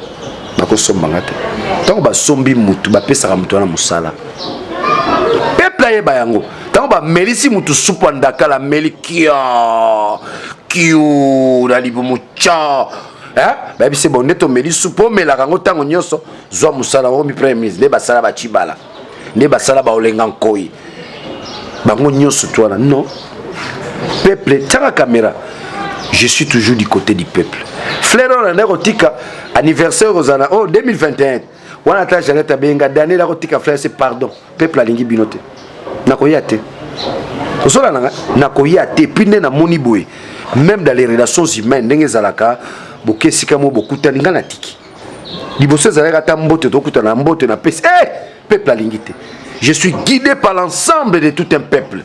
bakosombanga te. Ntango basombi mutu, bapesaka mutu wana mosala. Peuple ayeba yango. Ntango bamelisi mutu supu ya ndakala, ameli kia kiu na libumu tya, bayebisi: bon, nde tomeli supu, omelaka yango ntango nyonso, zwa mosala, okomi premier ministre. Nde basala bacibala, nde basala baolenga nkoi, bango nyonso to wana. Non, peuple, tiaka caméra. Je suis toujours du côté du peuple. Frère oyo nanda kotika anniversaire kozala oh 2021 wana, ata Janet abenga Daniel akotika frère, c'est pardon, peuple alingi bino te, nakoya te. Ozola nanga, nakoya te. Puis nde namoni boye, même dans les relations humaines, ndenge ezalaka, boke esika mo bokutani, nga natiki. Liboso ezalaki ata mbote, tokutana na mbote, napesi. Eh, peuple alingi te. Je suis guidé par l'ensemble de tout un peuple.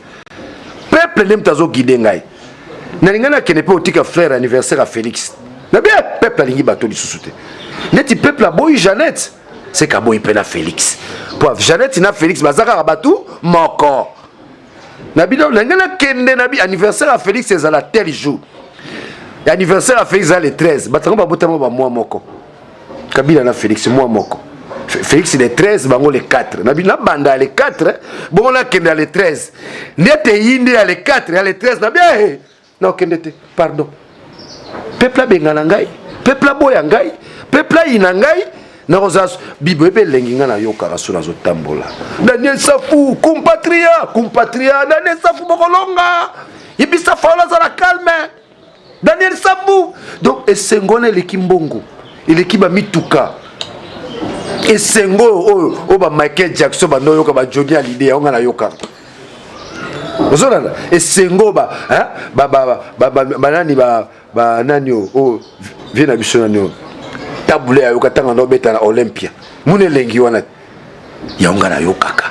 Peuple nde moto azoguide ngai. Nalingai nakende mpe otika frère anniversaire ya Félix na bien. Peuple alingi bato lisusu te. Neti peuple aboyi Jeannette, seke aboyi mpe na Félix, po Jeannette na Félix baza kaka bato moko na bino. Nalingai nakende na bi anniversaire ya Félix ezala tel jour. Anniversaire ya Félix eza le 13. Bato yango babotama bamwa moko, Kabila na Félix mwa moko. Félix le 13, bango le 4. Na bino nabanda ya le 4, bongo nakende ya le 13. Ndete eyi nde ya le 4, ya le 13 na bien, nakokende te. Pardon, peuple abenga na ngai, peuple aboya ngai, peuple ayina ngai, nakozala bibo ebe elengi. Ngai nayokaka so nazotambola: Daniel Safu, compatriote, compatriote Daniel Safu, bokolonga, yebisa Faola azala calme. Daniel Safu. Donc esengo wana eleki mbongo, eleki bamituka. Esengo oyo oyo ba Michael Jackson bando oyoka, ba Johnny Hallyday, yango ngai nayokaka. Ozolanda esengo banani, banani oyo vie na biso, nani oyo tabule ayoka ntango ando obeta na Olympia, muna elengi wana, yango ngai nayokaka.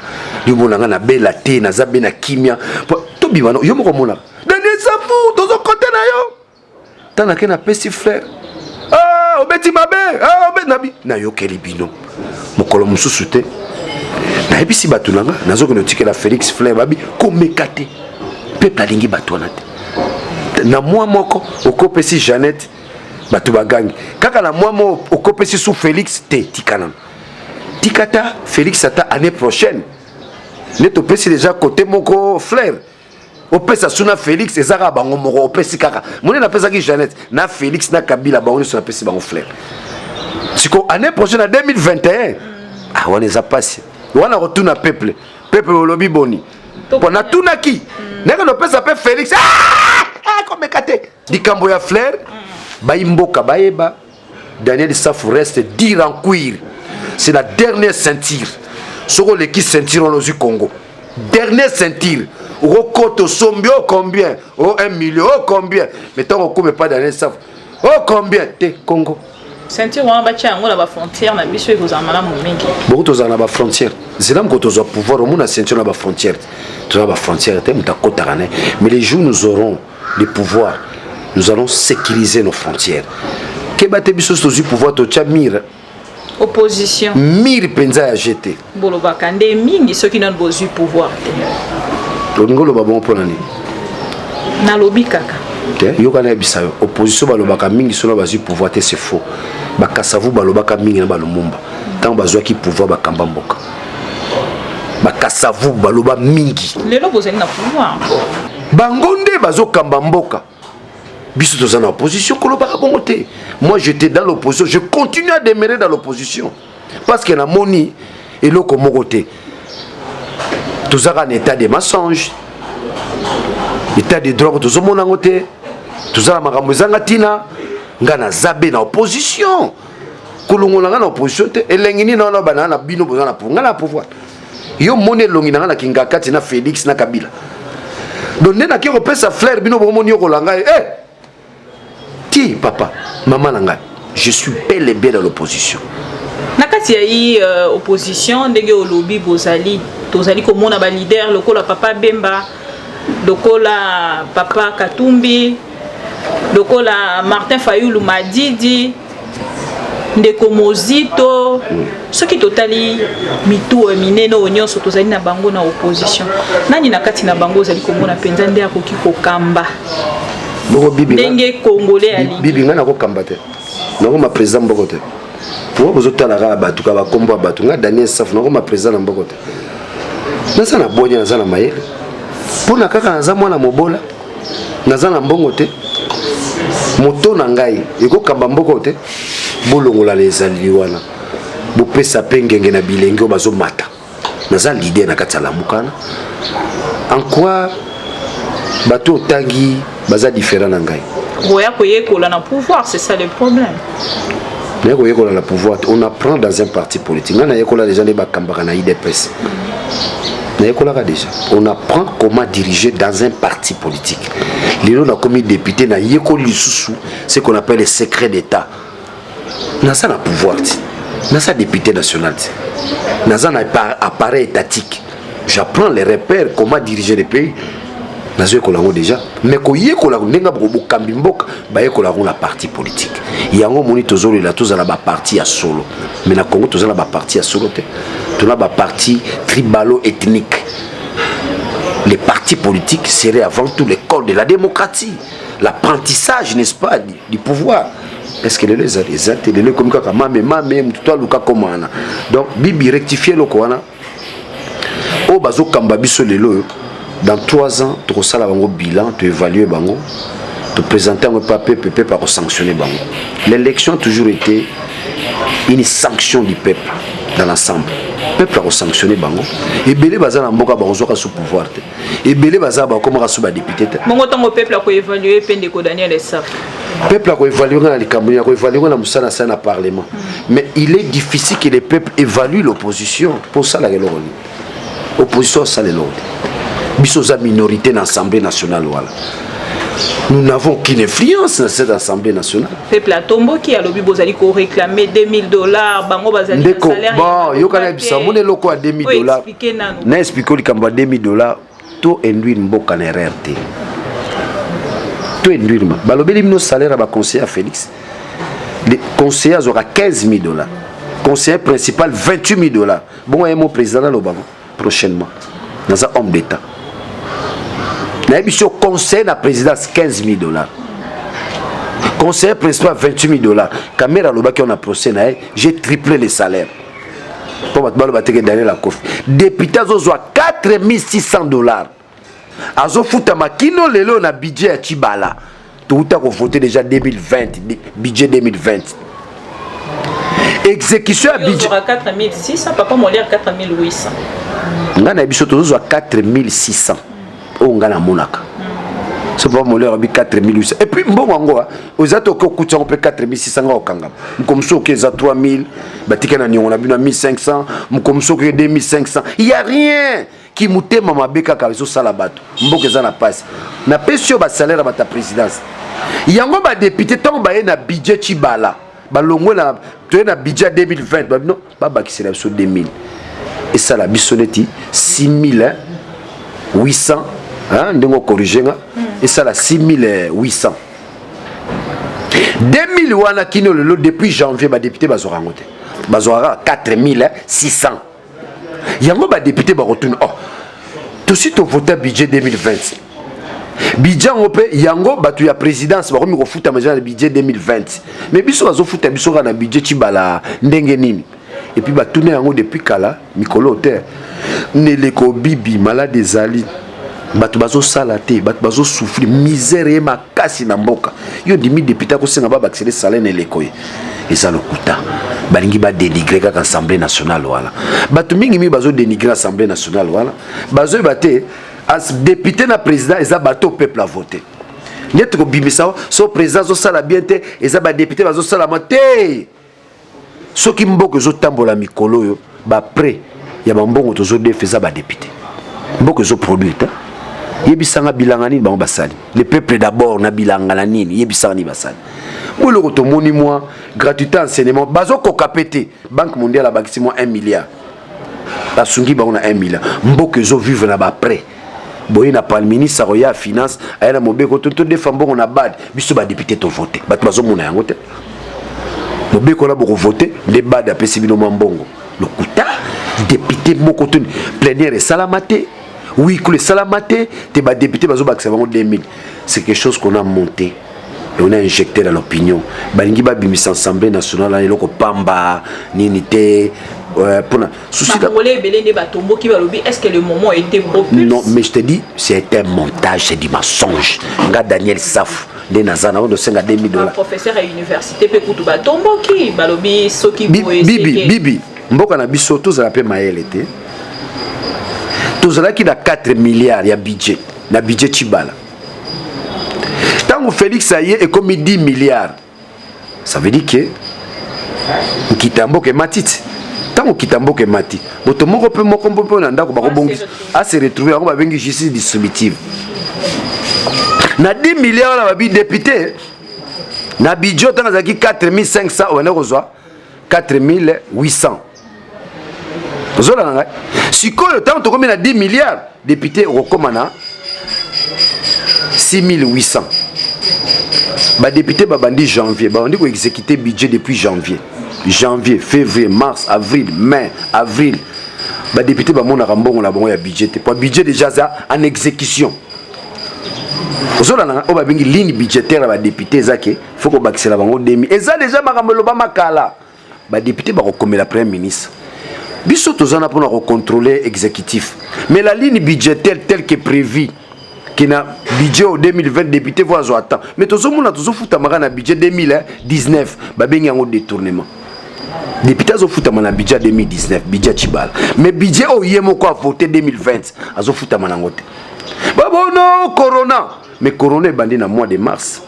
Yo mona ngai nabela te, naza be na kimia. Tobima yo moko omonaka Daniel Safu, tozokote na yo. Ntango nake napesi fleur, ah, obeti mabe, ah, obeti nabi, nayokeli bino mokolo mosusu te. Nayebisi bato na nga, nazokende otikela Félix fleur. Babi komeka te, peuple alingi bato wana te. Na mwa moko okopesi Jeannette, bato bagangi kaka. Na mwa moko okopesi su Félix te. Tika nano, tika ta Félix ata année prochaine nde topesi déjà côté moko fleur. Opesa su na Félix, eza kaka bango moko. Opesi kaka monene, napesaki Jeannette na Félix na Kabila, bango nyonso napesi bango fleur. Siko année prochaine, na 2021, ah, wana eza pasi. Wana kotuna peuple, peuple olobi boni? Mpo natunaki ndenge nopesa mpe Félix, ah! Ah, komeka te. Likambo ya fleur, bayi mboka bayeba, Daniel Safu reste dur en cuir. C'est la dernière ceinture. Soko oleki ceinture wana, ozwi Congo. Dernière ceinture, okokota, osombi o combien, o 1 million, o combien, mais ntango okóma epa Daniel Safu, o combien te, Congo. Ceinture wana batia yango na bafrontière na biso, ekozala malamu mingi. Boko tozala na bafrontière. Zela moko tozwa pouvoir, omona ceinture na bafrontière. Toza bafrontière te, moto akotaka ne. Mais les jours nous aurons le pouvoir, nous allons sécuriser nos frontières. Keba te, biso tozwi pouvoir, totya mur. Opposition. Mur mpenza ya gt. Bolobaka nde mingi soki nano bozwi pouvoir te. Olingi oloba bongo mpo na nini? Nalobi kaka. Te, yoka, nayebisa yo, opposition balobaka mingi sono bazwi pouvoir te, c'est faux. Bakasavu balobaka mingi na balumumba. Ntango bazwaki pouvoir, bakamba mboka. Bakasavu baloba mingi. Lelo bozali na pouvoir. Bango nde bazokamba mboka, biso toza na opposition. Kolobaka bongo te. Moi, j'étais dans l'opposition, je continue à demeurer dans l'opposition parce que namoni eloko moko te. Tozaka na état de mensonge, état de droit tozomona yango te. Toza na makambo ezanga ntina. Nga naza be na opposition, kolongola nga na opposition te. Elengi nini wana bana na bino boza na nga na pouvoir? Yo moni elongi na nga na Kingakati na Félix na Kabila. Donc nde nake kopesa fleur, bino bomoni yokola ngai, eh! Ti papa mama na ngai, je suis bel et bien dans l'opposition. Na kati ya yi opposition, ndenge olobi bozali, tozali komona baleader lokola papa Bemba, lokola papa Katumbi, lokola Martin Fayulu Madidi, ndeko Mozito. Soki totali mitu oyo minene oyo nyonso tozali na bango na opposition, nani na kati na bango ozali komona mpenza nde akoki kokamba Boko bibi ndenge Congolais alingi? Bibi, ngai nakokamba te, nakoma président mboko te. Pourquoi bozotala kaka bato, kaka bakombo ya bato? Ngai Daniel Safu nakoma président na mboko te. Naza na bonya, naza na mayele. Mpona kaka naza mwana mobola, naza na mbongo te, moto na ngai ekokamba mboko te. Bolongola na ezaleli wana, bopesa mpe ngenge na bilenge oyo bazomata. Naza leader na kati ya Lamukana. En quoi bato otangi baza différent na ngai? Boya koyekola na pouvoir, c'est ça le problème. Naye koyekola na pouvoir, on apprend dans un parti politique. Ngai nayekola déjà nde bakambaka na UDPS, nayekolaka déjà. On apprend comment diriger dans un parti politique. Lelo nakomi député, nayekoli lisusu ce qu'on appelle le secret d'état. Naza na pouvoir ti, naza député national ti, naza na appareil étatique. J'apprends les repères, comment diriger le pays, nazoyekola yango déjà. Mais koyekola ndenge bokambi mboka, bayekola yango na parti politique. Yango omoni tozolela tozala baparti ya solo, mais na Congo toza na baparti ya solo te, tona baparti tribalo ethnique. Les partis politiques seraient avant tout l'école de la démocratie, l'apprentissage, n'est-ce pas, du pouvoir. Est ce que lelo ezali? Eza te. Lelo ekomi kaka mame mame, motu to aluka koma wana. Donc bibi, rectifie eloko wana. Oyo bazokamba biso lelo oyo, dans 3 ans tokosala bango bilan, toévalue bango, toprésente yango epa peuple, peuple akosanctionne bango. L'élection a toujours été une sanction du peuple dans l'ensemble. Peuple akosanctionne bango. Ebele baza na mboka, bakozwaka su pouvoir te. Ebele baza, bakomaka su badéputé te. Bongo ntango peuple akoévalue mpe, ndeko Daniel Safu? Peuple akoévalue nga na likambo nini? Akoévalue nga na mosala asala na parlement. Mais il est difficile que le peuple évalue l'opposition. Mpo osalaka eloko nini? Opposition asala eloko te. Biso oza minorité na Assemblée nationale wana, nous n'avons aucune influence dans cette Assemblée nationale. Peuple atomboki, alobi bozali koréclame 2000 $, bango bazali na Ndeko, salaire. Bon, yoka na bisa, omoni eloko ya 2000 $. Explique nanu. Na explique likambo ya 2000 $. To induire mboka na erreur te. To induire balobeli bino salaire ya baconseiller ya Félix. Le conseiller azwaka 15 000 $, conseiller principal 28 000 $. Bongo ye mo président nalobango prochainement. Naza homme d'état, nayebi so conseiller na présidence 15 000 $, conseiller principal 28 000 $. Kamerhe alobaki na procès na ye: «J'ai triplé le salaire.» Mpo bato baloba teke Daniel akofi. Député azozwa 4600 $, azofutama kino lelo na budget ya Tshibala. Touta kovote déjà 2020, budget 2020, exécution ya budget. 4600, papa Molière 4800. Ngai na biso tozozwa 4600 oyo ngai namonaka. So papa Molière abi 4800 et puis mbongo yango eza te. Oke okuti yango mpe 4600, nga okangama. Moko mosusu oke eza 3000, batika na niongo na bino ya 1500, moko mosusu oke 2500. Il y a rien ki motema mabe kaka ezosala bato. Mboka eza na pasi. Napesi oyo basalaire ya bato ya présidence yango. Badéputé, ntango baye na budget Tshibala, balongwe na toye na budget ya 2020, babino babakisela biso 2000, esala biso neti 6800. Ndenge okorige nga, esala 6800. 2000 wana kino lelo, depuis janvier, badéputé bazwaka yango te, bazwaka kaka 4600. Yango badéputé bakotuna: «Oh, tosi tovota budget 2020, budget yango mpe yango bato ya présidence bakomi kofutama eza na budget 2020, mais biso bazofuta biso kaka na budget Tshibala, ndenge nini?» Et puis batuna yango depuis kala. Mikolo te, neleko bibi malade ezali, bato bazosala te, bato bazosouffrir, misère ye makasi na mboka. Yo ndimi député akosenga babakisele salaire na eleko ye? Eza lokuta. Balingi badénigre kaka Assemblée nationale wana. Bato mingimingi bazodénigre Assemblée nationale wana, bazoyeba te député na président eza bato peuple avote. Neti kobimisa so président azosala bien te, eza badéputé bazosalama te. Soki mboka ezotambola mikolo oyo, baprêt ya bambongo tozodefa eza badéputé. Mboka ezoproduire te. Yebisanga bilanga nini bango basali? Le peuple d'abord na bilanga na nini? Yebisanga nini basali? Mo eloko tomoni, mwa gratuité enseignement bazokoka pe te. Banque mondiale abakisi mwa 1 milliard, basungi bango na 1 milliard. Mboka ezovivre na baprêt. Boye na pal ministre akoya finance, aya na mobeko to todefa mbongo na BAD. Biso badéputé tovote, bato bazomona yango te. Mobeko wana bokovote nde BAD apesi bino mwa mbongo. Lokuta. Député moko to plénière esalama te, huis clos esalama te te. Badéputé bazobakisa bango 2000, c'est quelque chose qu'on a monté et on a injecté dans l'opinion. Balingi babimisa Assemblée nationale wana eloko pamba nini te mpona souci. Bakongolais ebele nde batomboki, balobi: «Est ce que le moment était propice?» Non, mais je te dis, c'est un montage, c'est du mensonge. Nga Daniel Saf nde naza na oyo dosenga 2000 $. Professeur ya université mpe kutu batomboki, balobi soki boye. Bibi, bibi, mboka na biso tozala mpe mayele te. Tozalaki na 4 milliards ya budget, na budget Tshibala. Ntango Félix aye, ekomi 10 milliards. Ça veut dire que nkita mboka emati ti. Ntango nkita mboka emati, moto moko mpe moko mpe na ndako bakobongisa ase retrouve. Yango babengi justice distributive. Na 10 milliards wana, babi député na budget ntango azalaki 4500, obanda kozwa 4800. Ozolanda ngai? Sikoyo ntango tokomi na 10 milliards, député okokóma na 6800. Badéputé babandi janvier, babandi koexécuter budget depuis janvier. Janvier, février, mars, avril, mai, avril, badéputé bamonaka mbongo na bango ya budget te, po budget déjà aza en exécution. Ozolanda ngai? Oyo babengi ligne budgétaire ya badéputé eza ke faut kobakisela bango demi. Eza déjà makambo elobama kala. Badéputé bakokomela Premier ministre. Biso toza na mpona kocontrôler exécutif, mais la ligne budgétaire telle que prévue ke na budget au 2020, député faut azwa temps. Mais tozomona tozofutamaka na budget 2019. Babengi yango détournement. Député azofutama na budget ya 2019, budget ya Tshibala, mais budget oyo ye moko avote 2020, azofutama nango te. Babono corona, mais corona ebandi na mois de mars.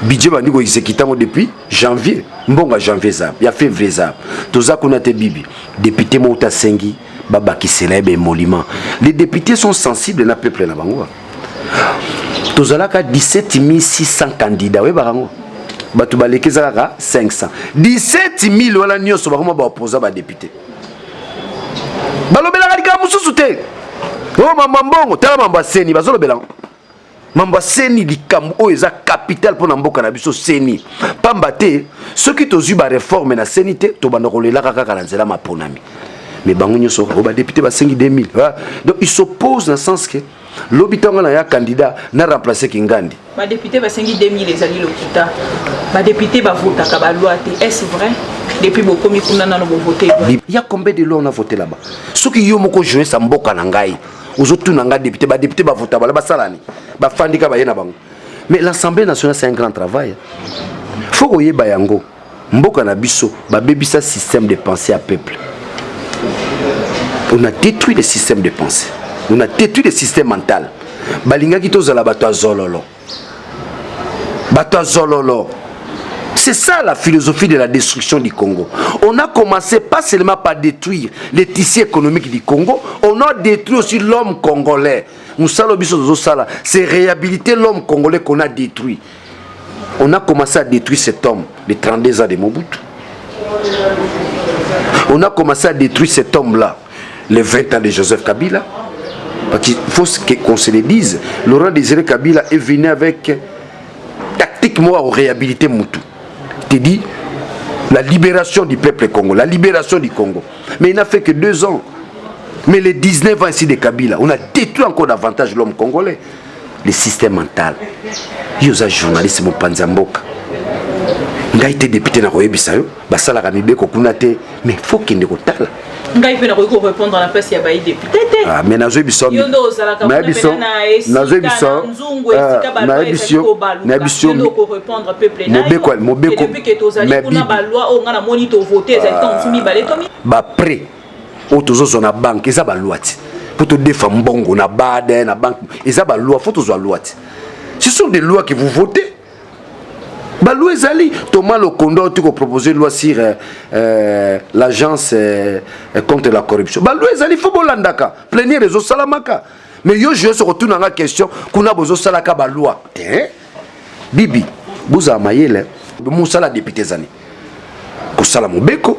Budget bandi koexécute yango depuis janvier. Mbongo ya janvier eza, ya février eza. Toza kuna te. Bibi, député moko tasengi babakisela ye baémolument. Les députés sont sensibles na peuple na bango. Tozalaka 17 600 candidats, oyebaka yango. Bato baleki eza kaka 500. 17 000 wana nyonso bakoma baopposa badéputé. Balobelaka likambo mosusu te. Oyo mamba mbongo, tala mambo aseni bazolobela yango. Mambo ya CENI, likambo oyo eza capital mpo na mboka na biso, CENI. Pamba te soki tozwi baréforme na CENI te, tobanda kolelaka kaka na nzela maponami. Mais bango nyonso oyo badéputé basengi 2000, donc il s'oppose na sens que lobi ntango na ya candidat na remplacer Kingandi. Badéputé basengi 2000, ezali lokuta. Badéputé bavotaka baloi te, est ce vrai? Depuis bokomi kuna, nano bovote? Il y a combien de lois on a voté là-bas? Soki yo moko journaliste ya mboka na ngai ozotuna ngai, député, badéputé bavota bala basalani, bafandika baye na bango. Mais l'Assemblée nationale, c'est un grand travail, faut koyeba yango. Mboka na biso babebisa système de pensée ya peuple. On a détruit le système de pensée, on a détruit le système mental. Balingaki tozala bato ya zololo, bato ya zololo. C'est ça la philosophie de la destruction du Congo. On a commencé pas seulement par détruire les tissus économiques du Congo, on a détruit aussi l'homme congolais. Mosala biso tozosala, c'est réhabiliter l'homme congolais qu'on a détruit. On a commencé à détruire cet homme de 32 ans de Mobutu. On a commencé à détruire cet homme-là, les 20 ans de Joseph Kabila. Parce qu'il faut qu'on se le dise. Laurent Désiré Kabila est venu avec tactique moi à réhabiliter moto. Te dit la libération du peuple congolais, la libération du Congo. Mais il n'a fait que 2 ans. Mais les 19 ans ici de Kabila, on a détruit encore davantage l'homme congolais. Le système mental. Yo oza journaliste, mopanzi ya mboka. Ngai te député na koyebisa yo basalaka mibeko kuna te, mais faut kende kotala. Ngai mpe nakoki korépondre na place ya bayi député te. Ah, mais nazoyebisa Yo nde ozalaka kuna pena na esika na nzungu, esika baloi ezali kobaluka. Yo nde okorépondre peuple na yo. Mobeko. Depuis ke tozali kuna, baloi oyo ngai namoni tovote ezali ntango mosusu mibale to Baprêt oyo tozozwa na banque eza baloi ti mpo todefa mbongo na BAD, na banque, eza baloi. Faut tozwa loi ti. Ce sont des lois que vous votez. Baloi ezali. Thomas Lokondo auti kopropose loi sur l'agence contre la corruption. Baloi ezali, faut bolandaka plénière ezosalamaka. Mais yo joye soko otunanga question, kuna bozosalaka baloi te. Bibi, bozala mayele. Mosala député ezali kosala mobeko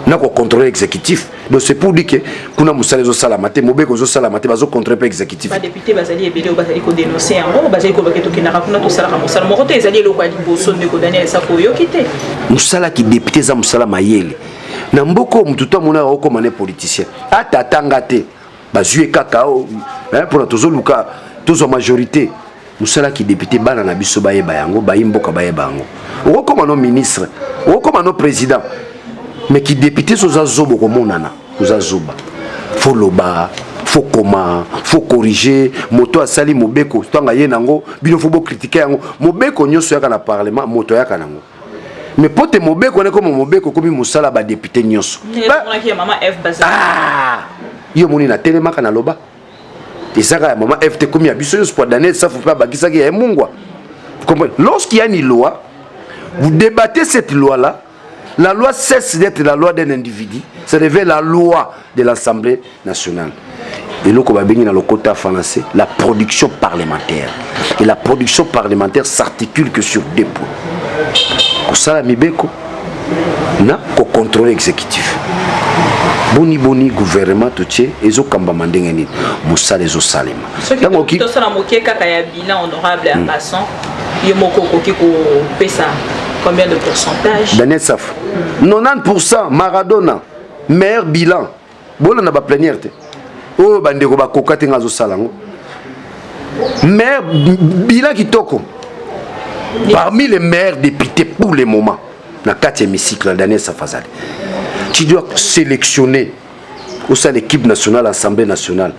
na kocontrôle exécutif. Donc c'est pour dire que kuna mosala ezosalama te, mobeko ezosalama te, bazocontrôle mpe exécutif. Badéputé bazali ebele oyo bazali kodénonce yango, bazali kobake tokendaka kuna, tosalaka mosala moko te. Ezali eloko ya liboso, ndeko Daniel Safu, oyoki te? Mosalaki député eza mosala mayele na mboka oyo. Motu to amonaka okóma ne politicien, ata atanga te, bazwi ye kaka mpona tozoluka tozwa majorité. Mosalaki député, bana na biso bayeba yango, bayi mboka bayeba yango. Okokóma no ministre, okokóma no président, mais ki député so oza zoba, okomonana oza zoba. Faut loba, faut koma, faut corriger. Moto asali mobeko, ntango aye nango, bino faut bocritiquer yango. Mobeko nyonso yaka na parlement, moto ayaka nango, mais po te mobeko wana ekoma mobeko, ekomi mosala badéputé nyonso. Ah! Yo omoni natelemaka, naloba ezaka ya mama F te, komi ya biso nyonso. Po Daniel Safu mpe abakisaki ya emungwa. Lorsqu'il y a une loi, vous débattez cette loi là la loi cesse d'être la loi d'un individu, ça devient la loi de l'Assemblée nationale. Eloko babengi na lokota français la production parlementaire. Et la production parlementaire s'articule que sur deux points: kosala mibeko na kocontrôle exécutif. Boni boni gouvernement totie ezokambama ndenge nini, mosala ezosalema? Soki tosala moke kaka ya bilan, honorable, en passant, yo moko okoki kopesa combien de pourcentage? Daniel Safu, 90. Maradona, meilleur bilan. Bolanda baplénière te oyo bandeko bakoka te, nga azosala yango. Meilleur bilan kitoko, parmi les meilleurs députés pour le moment na kati ya hémicycle, Daniel Safu azali. Tu dois sélectionner osala équipe nationale, Assemblée nationale,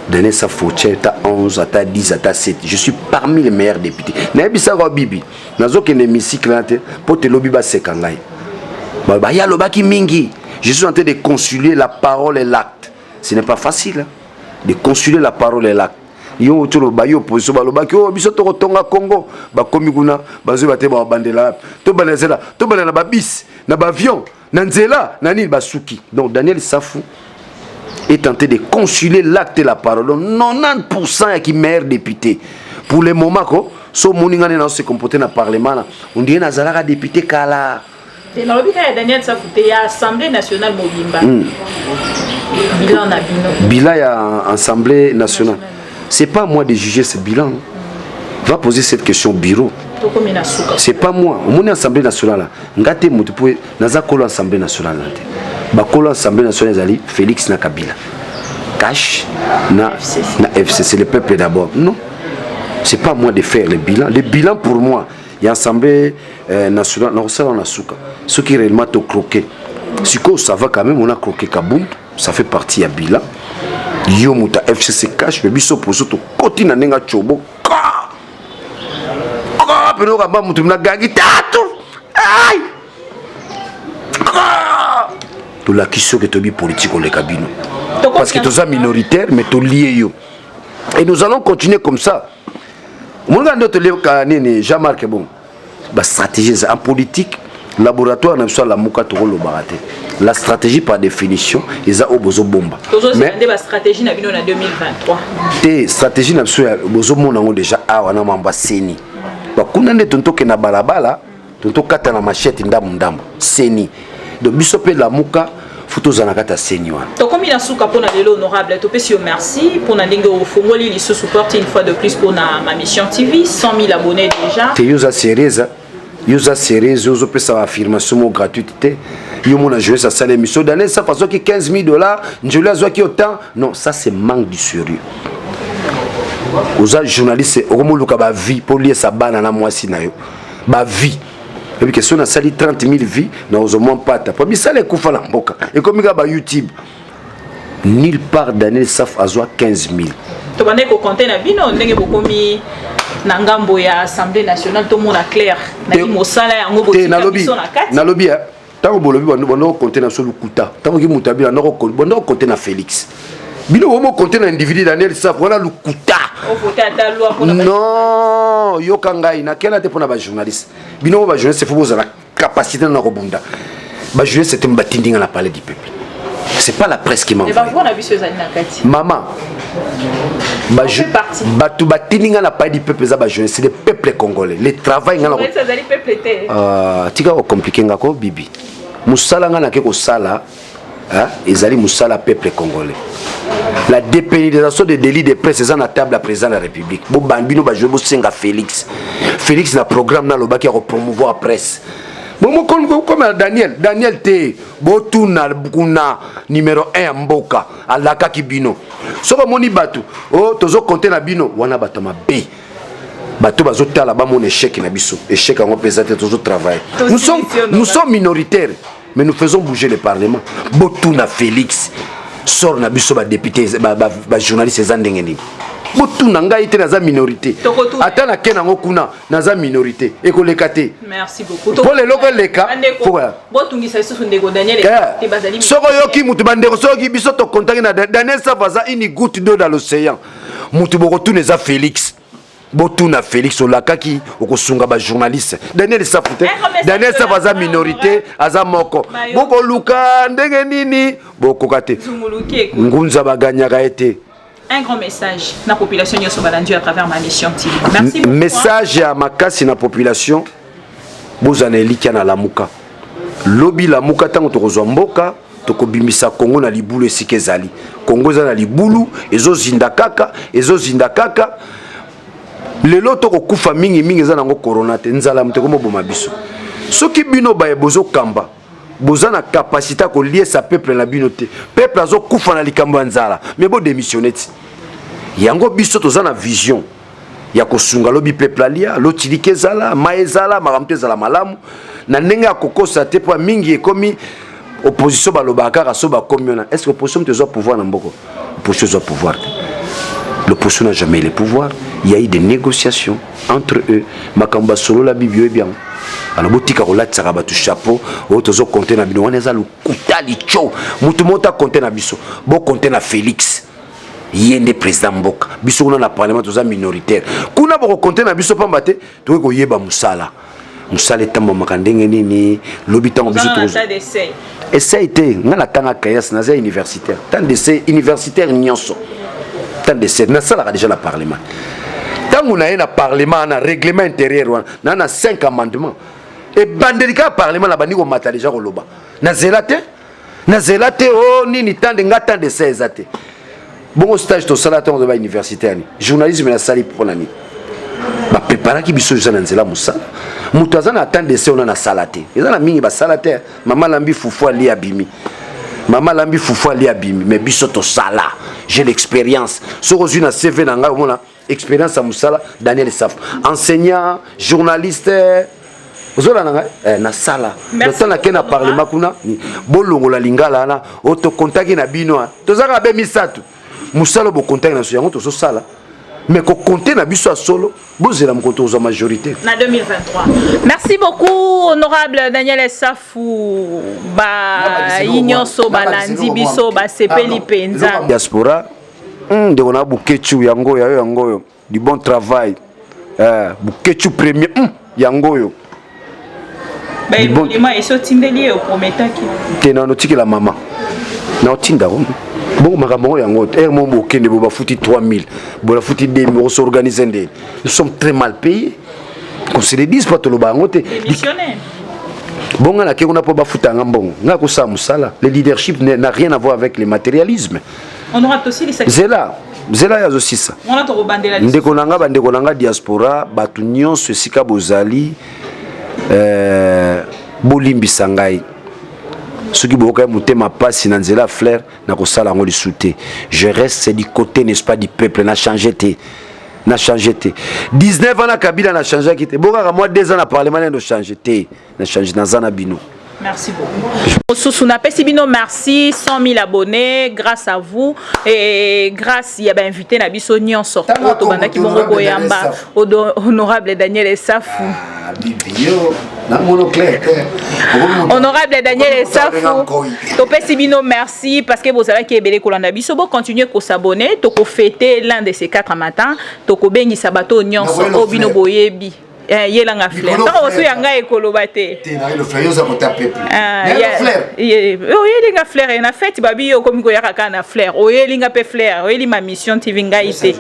Daniel Safu otia ata 11, ata 10, ata 7. Je suis parmi les meilleurs députés. Nayebisaka bibi, nazokende hémicycle na te mpo te lobi baseka ngai, baya alobaki mingi. Je suis en train de concilier la parole et l'acte. Ce n'est pas facile, hein, de concilier la parole et l'acte. Yo toloba, yo opposition balobaki oyo biso tokotonga Congo, bakomi kuna, bazoyeba te babandela. Tobanda nzela, tobanda na babus, na baavion, na nzela na nini, basuki. Donc Daniel Safu est tenté de concilier l'acte et la parole. Donc 90% ya ki meilleur député pour le moment. Ko so omoni nga nde nazo se comporter na parlement na on dirait nazalaka député kala. Te, nalobi kaka ya Daniel Safu te, ya Assemblée nationale mobimba, bilan na bino. Bilan ya Assemblée nationale, c'est pas à moi de juger ce bilan. Va poser cette question au bureau. Tokomi na suka. C'est pas moi. Omoni Assemblée nationale, nga te motu mpo naza kolo Assemblée nationale na te. Bakolo Assemblée nationale ezali Félix na Kabila, Cash na FCC. Na FCC. Le peuple d'abord, non, c'est pas moi de faire le bilan. Le bilan pour moi ya Assemblée nationale, nakosala na suka, soki réellement tocroquer. Sikoyo ça va quand même, on a croqué Kabund, ça fait partie ya bilan. Yo moto ya FCC Cash, mais biso poso tokoti na ndenge atyobo ka ka pene okamba motu na gangi tatu ai. Tolakisi soki toyebi politique oleka bino, parce que toza minoritaire, mais tolie yo et nous allons continuer comme ça. Omonika nde tolieka nini, Jean-Marc. Bon, bastratégie eza en politique, laboratoire na biso alamuka, tokolobaka te. La stratégie par définition eza oyo bozobomba. Tozozela nde bastratégie na bino na 2023. Te, stratégie na biso bozomona yango déjà awa na mambo ya CENI. Bakuna nde tontokende na balabala, tontokata na machette ndambo ndambo CENI. Donc biso mpe Lamuka, faut tozala na kati ya CENI wana. Tokomi na suka mpona lelo, honorable. Topesi yo merci mpona ndenge ofongoli lisusu porte une fois de plus mpona Ma Mission TV, 100 000 abonnés déjà. Te, yo oza sérieuse, yo oza sérieuse, yo ozopesa baaffirmation mo gratuite te. Yo mona joyce asala émission, Daniel Safa azwaki 15 000 $, Njoli azwaki autant. Non, ça c'est manque du sérieux. Oza journaliste, okomoluka bavues mpo liesa bana na mwasi na yo. Bavues ebi ke so nasali 30 000 vues na ozwa mwa mpata, po misala ekufa na mboka, ekomi kaka ba YouTube. Nulle part Daniel Saf azwa 15 000. Tobandaki kocompter na bino ndenge bokomi na ngambo ya Assemblée nationale, tomona clair na mosala yango. Te. Botika Nalobi biso na kati. Nalobi ntango bolobi bando kocompter na biso, lukuta. Ntango ki moto abi bando kocompter na Félix, bino bomocompter na individu Daniel Saf, wana lukuta. Ovote ata loi mpona Non, yoka ngai, nakenda te mpona bajournaliste. Bino mo bajournaliste, faut bozala capacité na kobunda. Bajournaliste te batindi nga na Palais du peuple, c'est pas la presse qui m'a Me envoyé. Bavoix na biso ezali na kati. Mama, fait partie. Bato batindi nga na Palais du peuple eza bajournaliste, c'est le peuple congolais. Le travail nga na Journaliste azali peuple te. Ah, tika kocompliquer nga ko bibi. Mosala nga nake kosala, hein, ezali mosala peuple congolais. La dépénalisation des délits de presse eza na table ya président de la République. Bobandi bino bajoue, bosenga Félix. Félix na programme nalobaki ya kopromouvoir presse. Comme Daniel, Daniel te, botuna kuna numéro 1 ya mboka alakaki bino. Soki omoni bato o tozocompter na bino wana, bato mabe, bato bazotala bamona échec na biso. Échec yango mpenza te, tozotravailler. Nous sommes minoritaires, mais nous faisons bouger le parlement. Botuna Félix sort na biso badéputé, bajournaliste eza ndenge nini. Botuna ngai te, naza minorité. Tokotuna. Ata nake nango kuna, naza minorité, ekoleka te. Merci beaucoup. Mpo lelo koleka, Bandeko, botungisa lisusu ndeko Daniel te, bazali Soki oyoki mutu, bandeko, soki biso tokontaki na Daniel Safa, aza une goutte d'eau dans l'océan. Mutu bokotuna eza Félix. Botuna Félix, olakaki okosunga bajournaliste, Daniel Safu te. Un grand message Daniel de Safu la aza fin, minorité, aza moko. Bayo. Bokoluka ndenge nini, bokoka te. Zunguluki eko. Ngunza baganyaka ye te. Un grand message na population nyonso balandi à travers Ma Mission TV. Merci beaucoup. Message ya makasi na population: bozala na elikya na Lamuka. Lobi Lamuka, ntango tokozwa mboka, tokobimisa Kongo na libulu esika ezali. Kongo eza na libulu, ezozinda kaka, ezozinda kaka. Lelo tokokufa mingimingi, eza nango corona te, nzala moto ekomoboma biso. Soki bino baye bozokamba, boza na capacité ya koliesa peuple na bino te, peuple azokufa na likambo ya nzala, mais bodémissionner ti. Yango biso toza na vision ya kosunga lobi peuple alia, lotiliki ezala, mai ezala, makambo te ezala malamu na ndenge ya kokosa te. Mpo mingi ekomi opposition, balobaka kaka so bakomi wana. Est ce que opposition moto ezwa pouvoir na mboka? Opposition ezwa pouvoir te. L'opposition n'a jamais eu le pouvoir. Il y a eu des négociations entre eux, makambo basolola bibi oyebi yango. Alors botika kolatisaka bato chapeau oyo tozocompter na bino, wana eza lokuta litio. Motu moko tacompter na biso, bocompter na Félix, ye nde président mboka. Biso kuna na parlement toza minoritaire, kuna bokocompter na biso pamba te. Tokoki koyeba mosala, mosala etambamaka ndenge nini. Lobi ntango biso esai te, nga natanga kayas, naza universitaire, temps d'essai universitaire nyonso, temps d'essai nasalaka déjà na parlement. Ntango na ye na parlement, na règlement intérieur wana na 5 amendement ebandeli kaka parlement, na bandi komata déjà koloba. Nazela te, nazela te o nini tande nga temps d'essai eza te. Bongo stage tosala ntango toba université yani journalisme, nasali mpona nini? Bapreparaki biso eza na nzela mosala. Moto aza na attente de se wana nasala te, eza na mingi basala te. Mama alambi fufu ali abimi, mama alambi fufu ali abimi, mais biso tosala. J'ai l'expérience. Soki ozwi na CV na ngai, omona expérience ya mosala. Daniel Safu, enseignant, journaliste, ozolanda ngai, nasala. Ntango nake na parlement kuna, bolongola lingala wana oyo tokontaki na bino. Tozalaka be misato, mosala bokontaki na biso yango tozosala, mais kokonte na biso ya solo, bozela mokolo tokozwa majorité. Na 2023. Merci beaucoup, honorable Daniel Safu. Bayi nyonso balandi biso basepeli mpenza. Diaspora, ndeko na Bukechu, yango oyo, yango oyo, du bon travail, Bukechu premier, yango oyo. Baelima esi otindeli ye, oprometaki. Te, na notikela mama na otindako bongo makambo yango. Yango ere mo bokende bo bafuti 3000, bo bafuti 2000, okosorganize ndeni? Nous sommes très mal payés, qu'on se le dise pas, toloba yango te. Bonga nake kuna mpo bafutanga mbongo, ngai kosala mosala. Le leadership n'a rien à voir avec le matérialisme. Zela, zela ya azosisa. Ndeko na nga, bandeko na nga diaspora, bato nyonso esika bozali, bolimbisa ngai soki boyokai motema pasi na nzela ya fleur. Nakosala yango lisu te. Je reste du côté, n'est-ce pas, du peuple. Na change te, na change te. 19 ans na Kabila, na changeaki te. Bokaka mwa 2 ans na parlement, nendo change te, na change. Naza na bino. Merci beaucoup. Mosusu napesi bino merci. 100 000 abonnés grâce à vous et grâce ya bainvité na biso nyonso oyo tobandaki bongo koyamba, honorable Daniel Safu. Ah, bibi, honorable Daniel Safu, topesi bino merci parce que bozalaki ebele kolanda biso. Bocontinue kos'abonner. Tokofete l'un de ces quatre matin, tokobengisa bato nyonso oyo bino boyebi. Yelanga fleur, ntango mosusu ya ngai ekoloba te. Oyelinga fleur na fete, babi yo okomi koyaka kaka na fleur. Oyelinga mpe fleur, oyeli Ma Mission TV, ngai te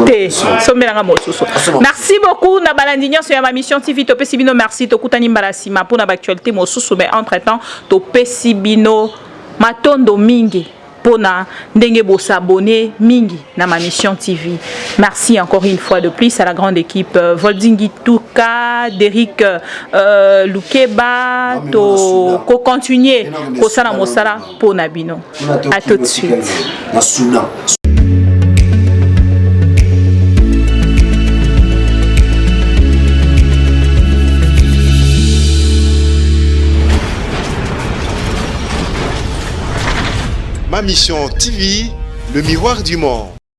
te, sombelanga mosusu. Merci beaucoup na balandi nyonso ya Ma Mission TV. Topesi bino merci, tokutani mbala nsima mpona baactualité mosusu, mais entre temps topesi bino matondo mingi mpona ndenge bos'abonner mingi na Ma Mission TV. Merci encore une fois de plus à la grande équipe, Voldingi Tuka, Derrick Lukeba. To kocontinue kosala mosala mpona bino. À tout de suite. Na Soudan. Ma Mission TV, le miroir du monde.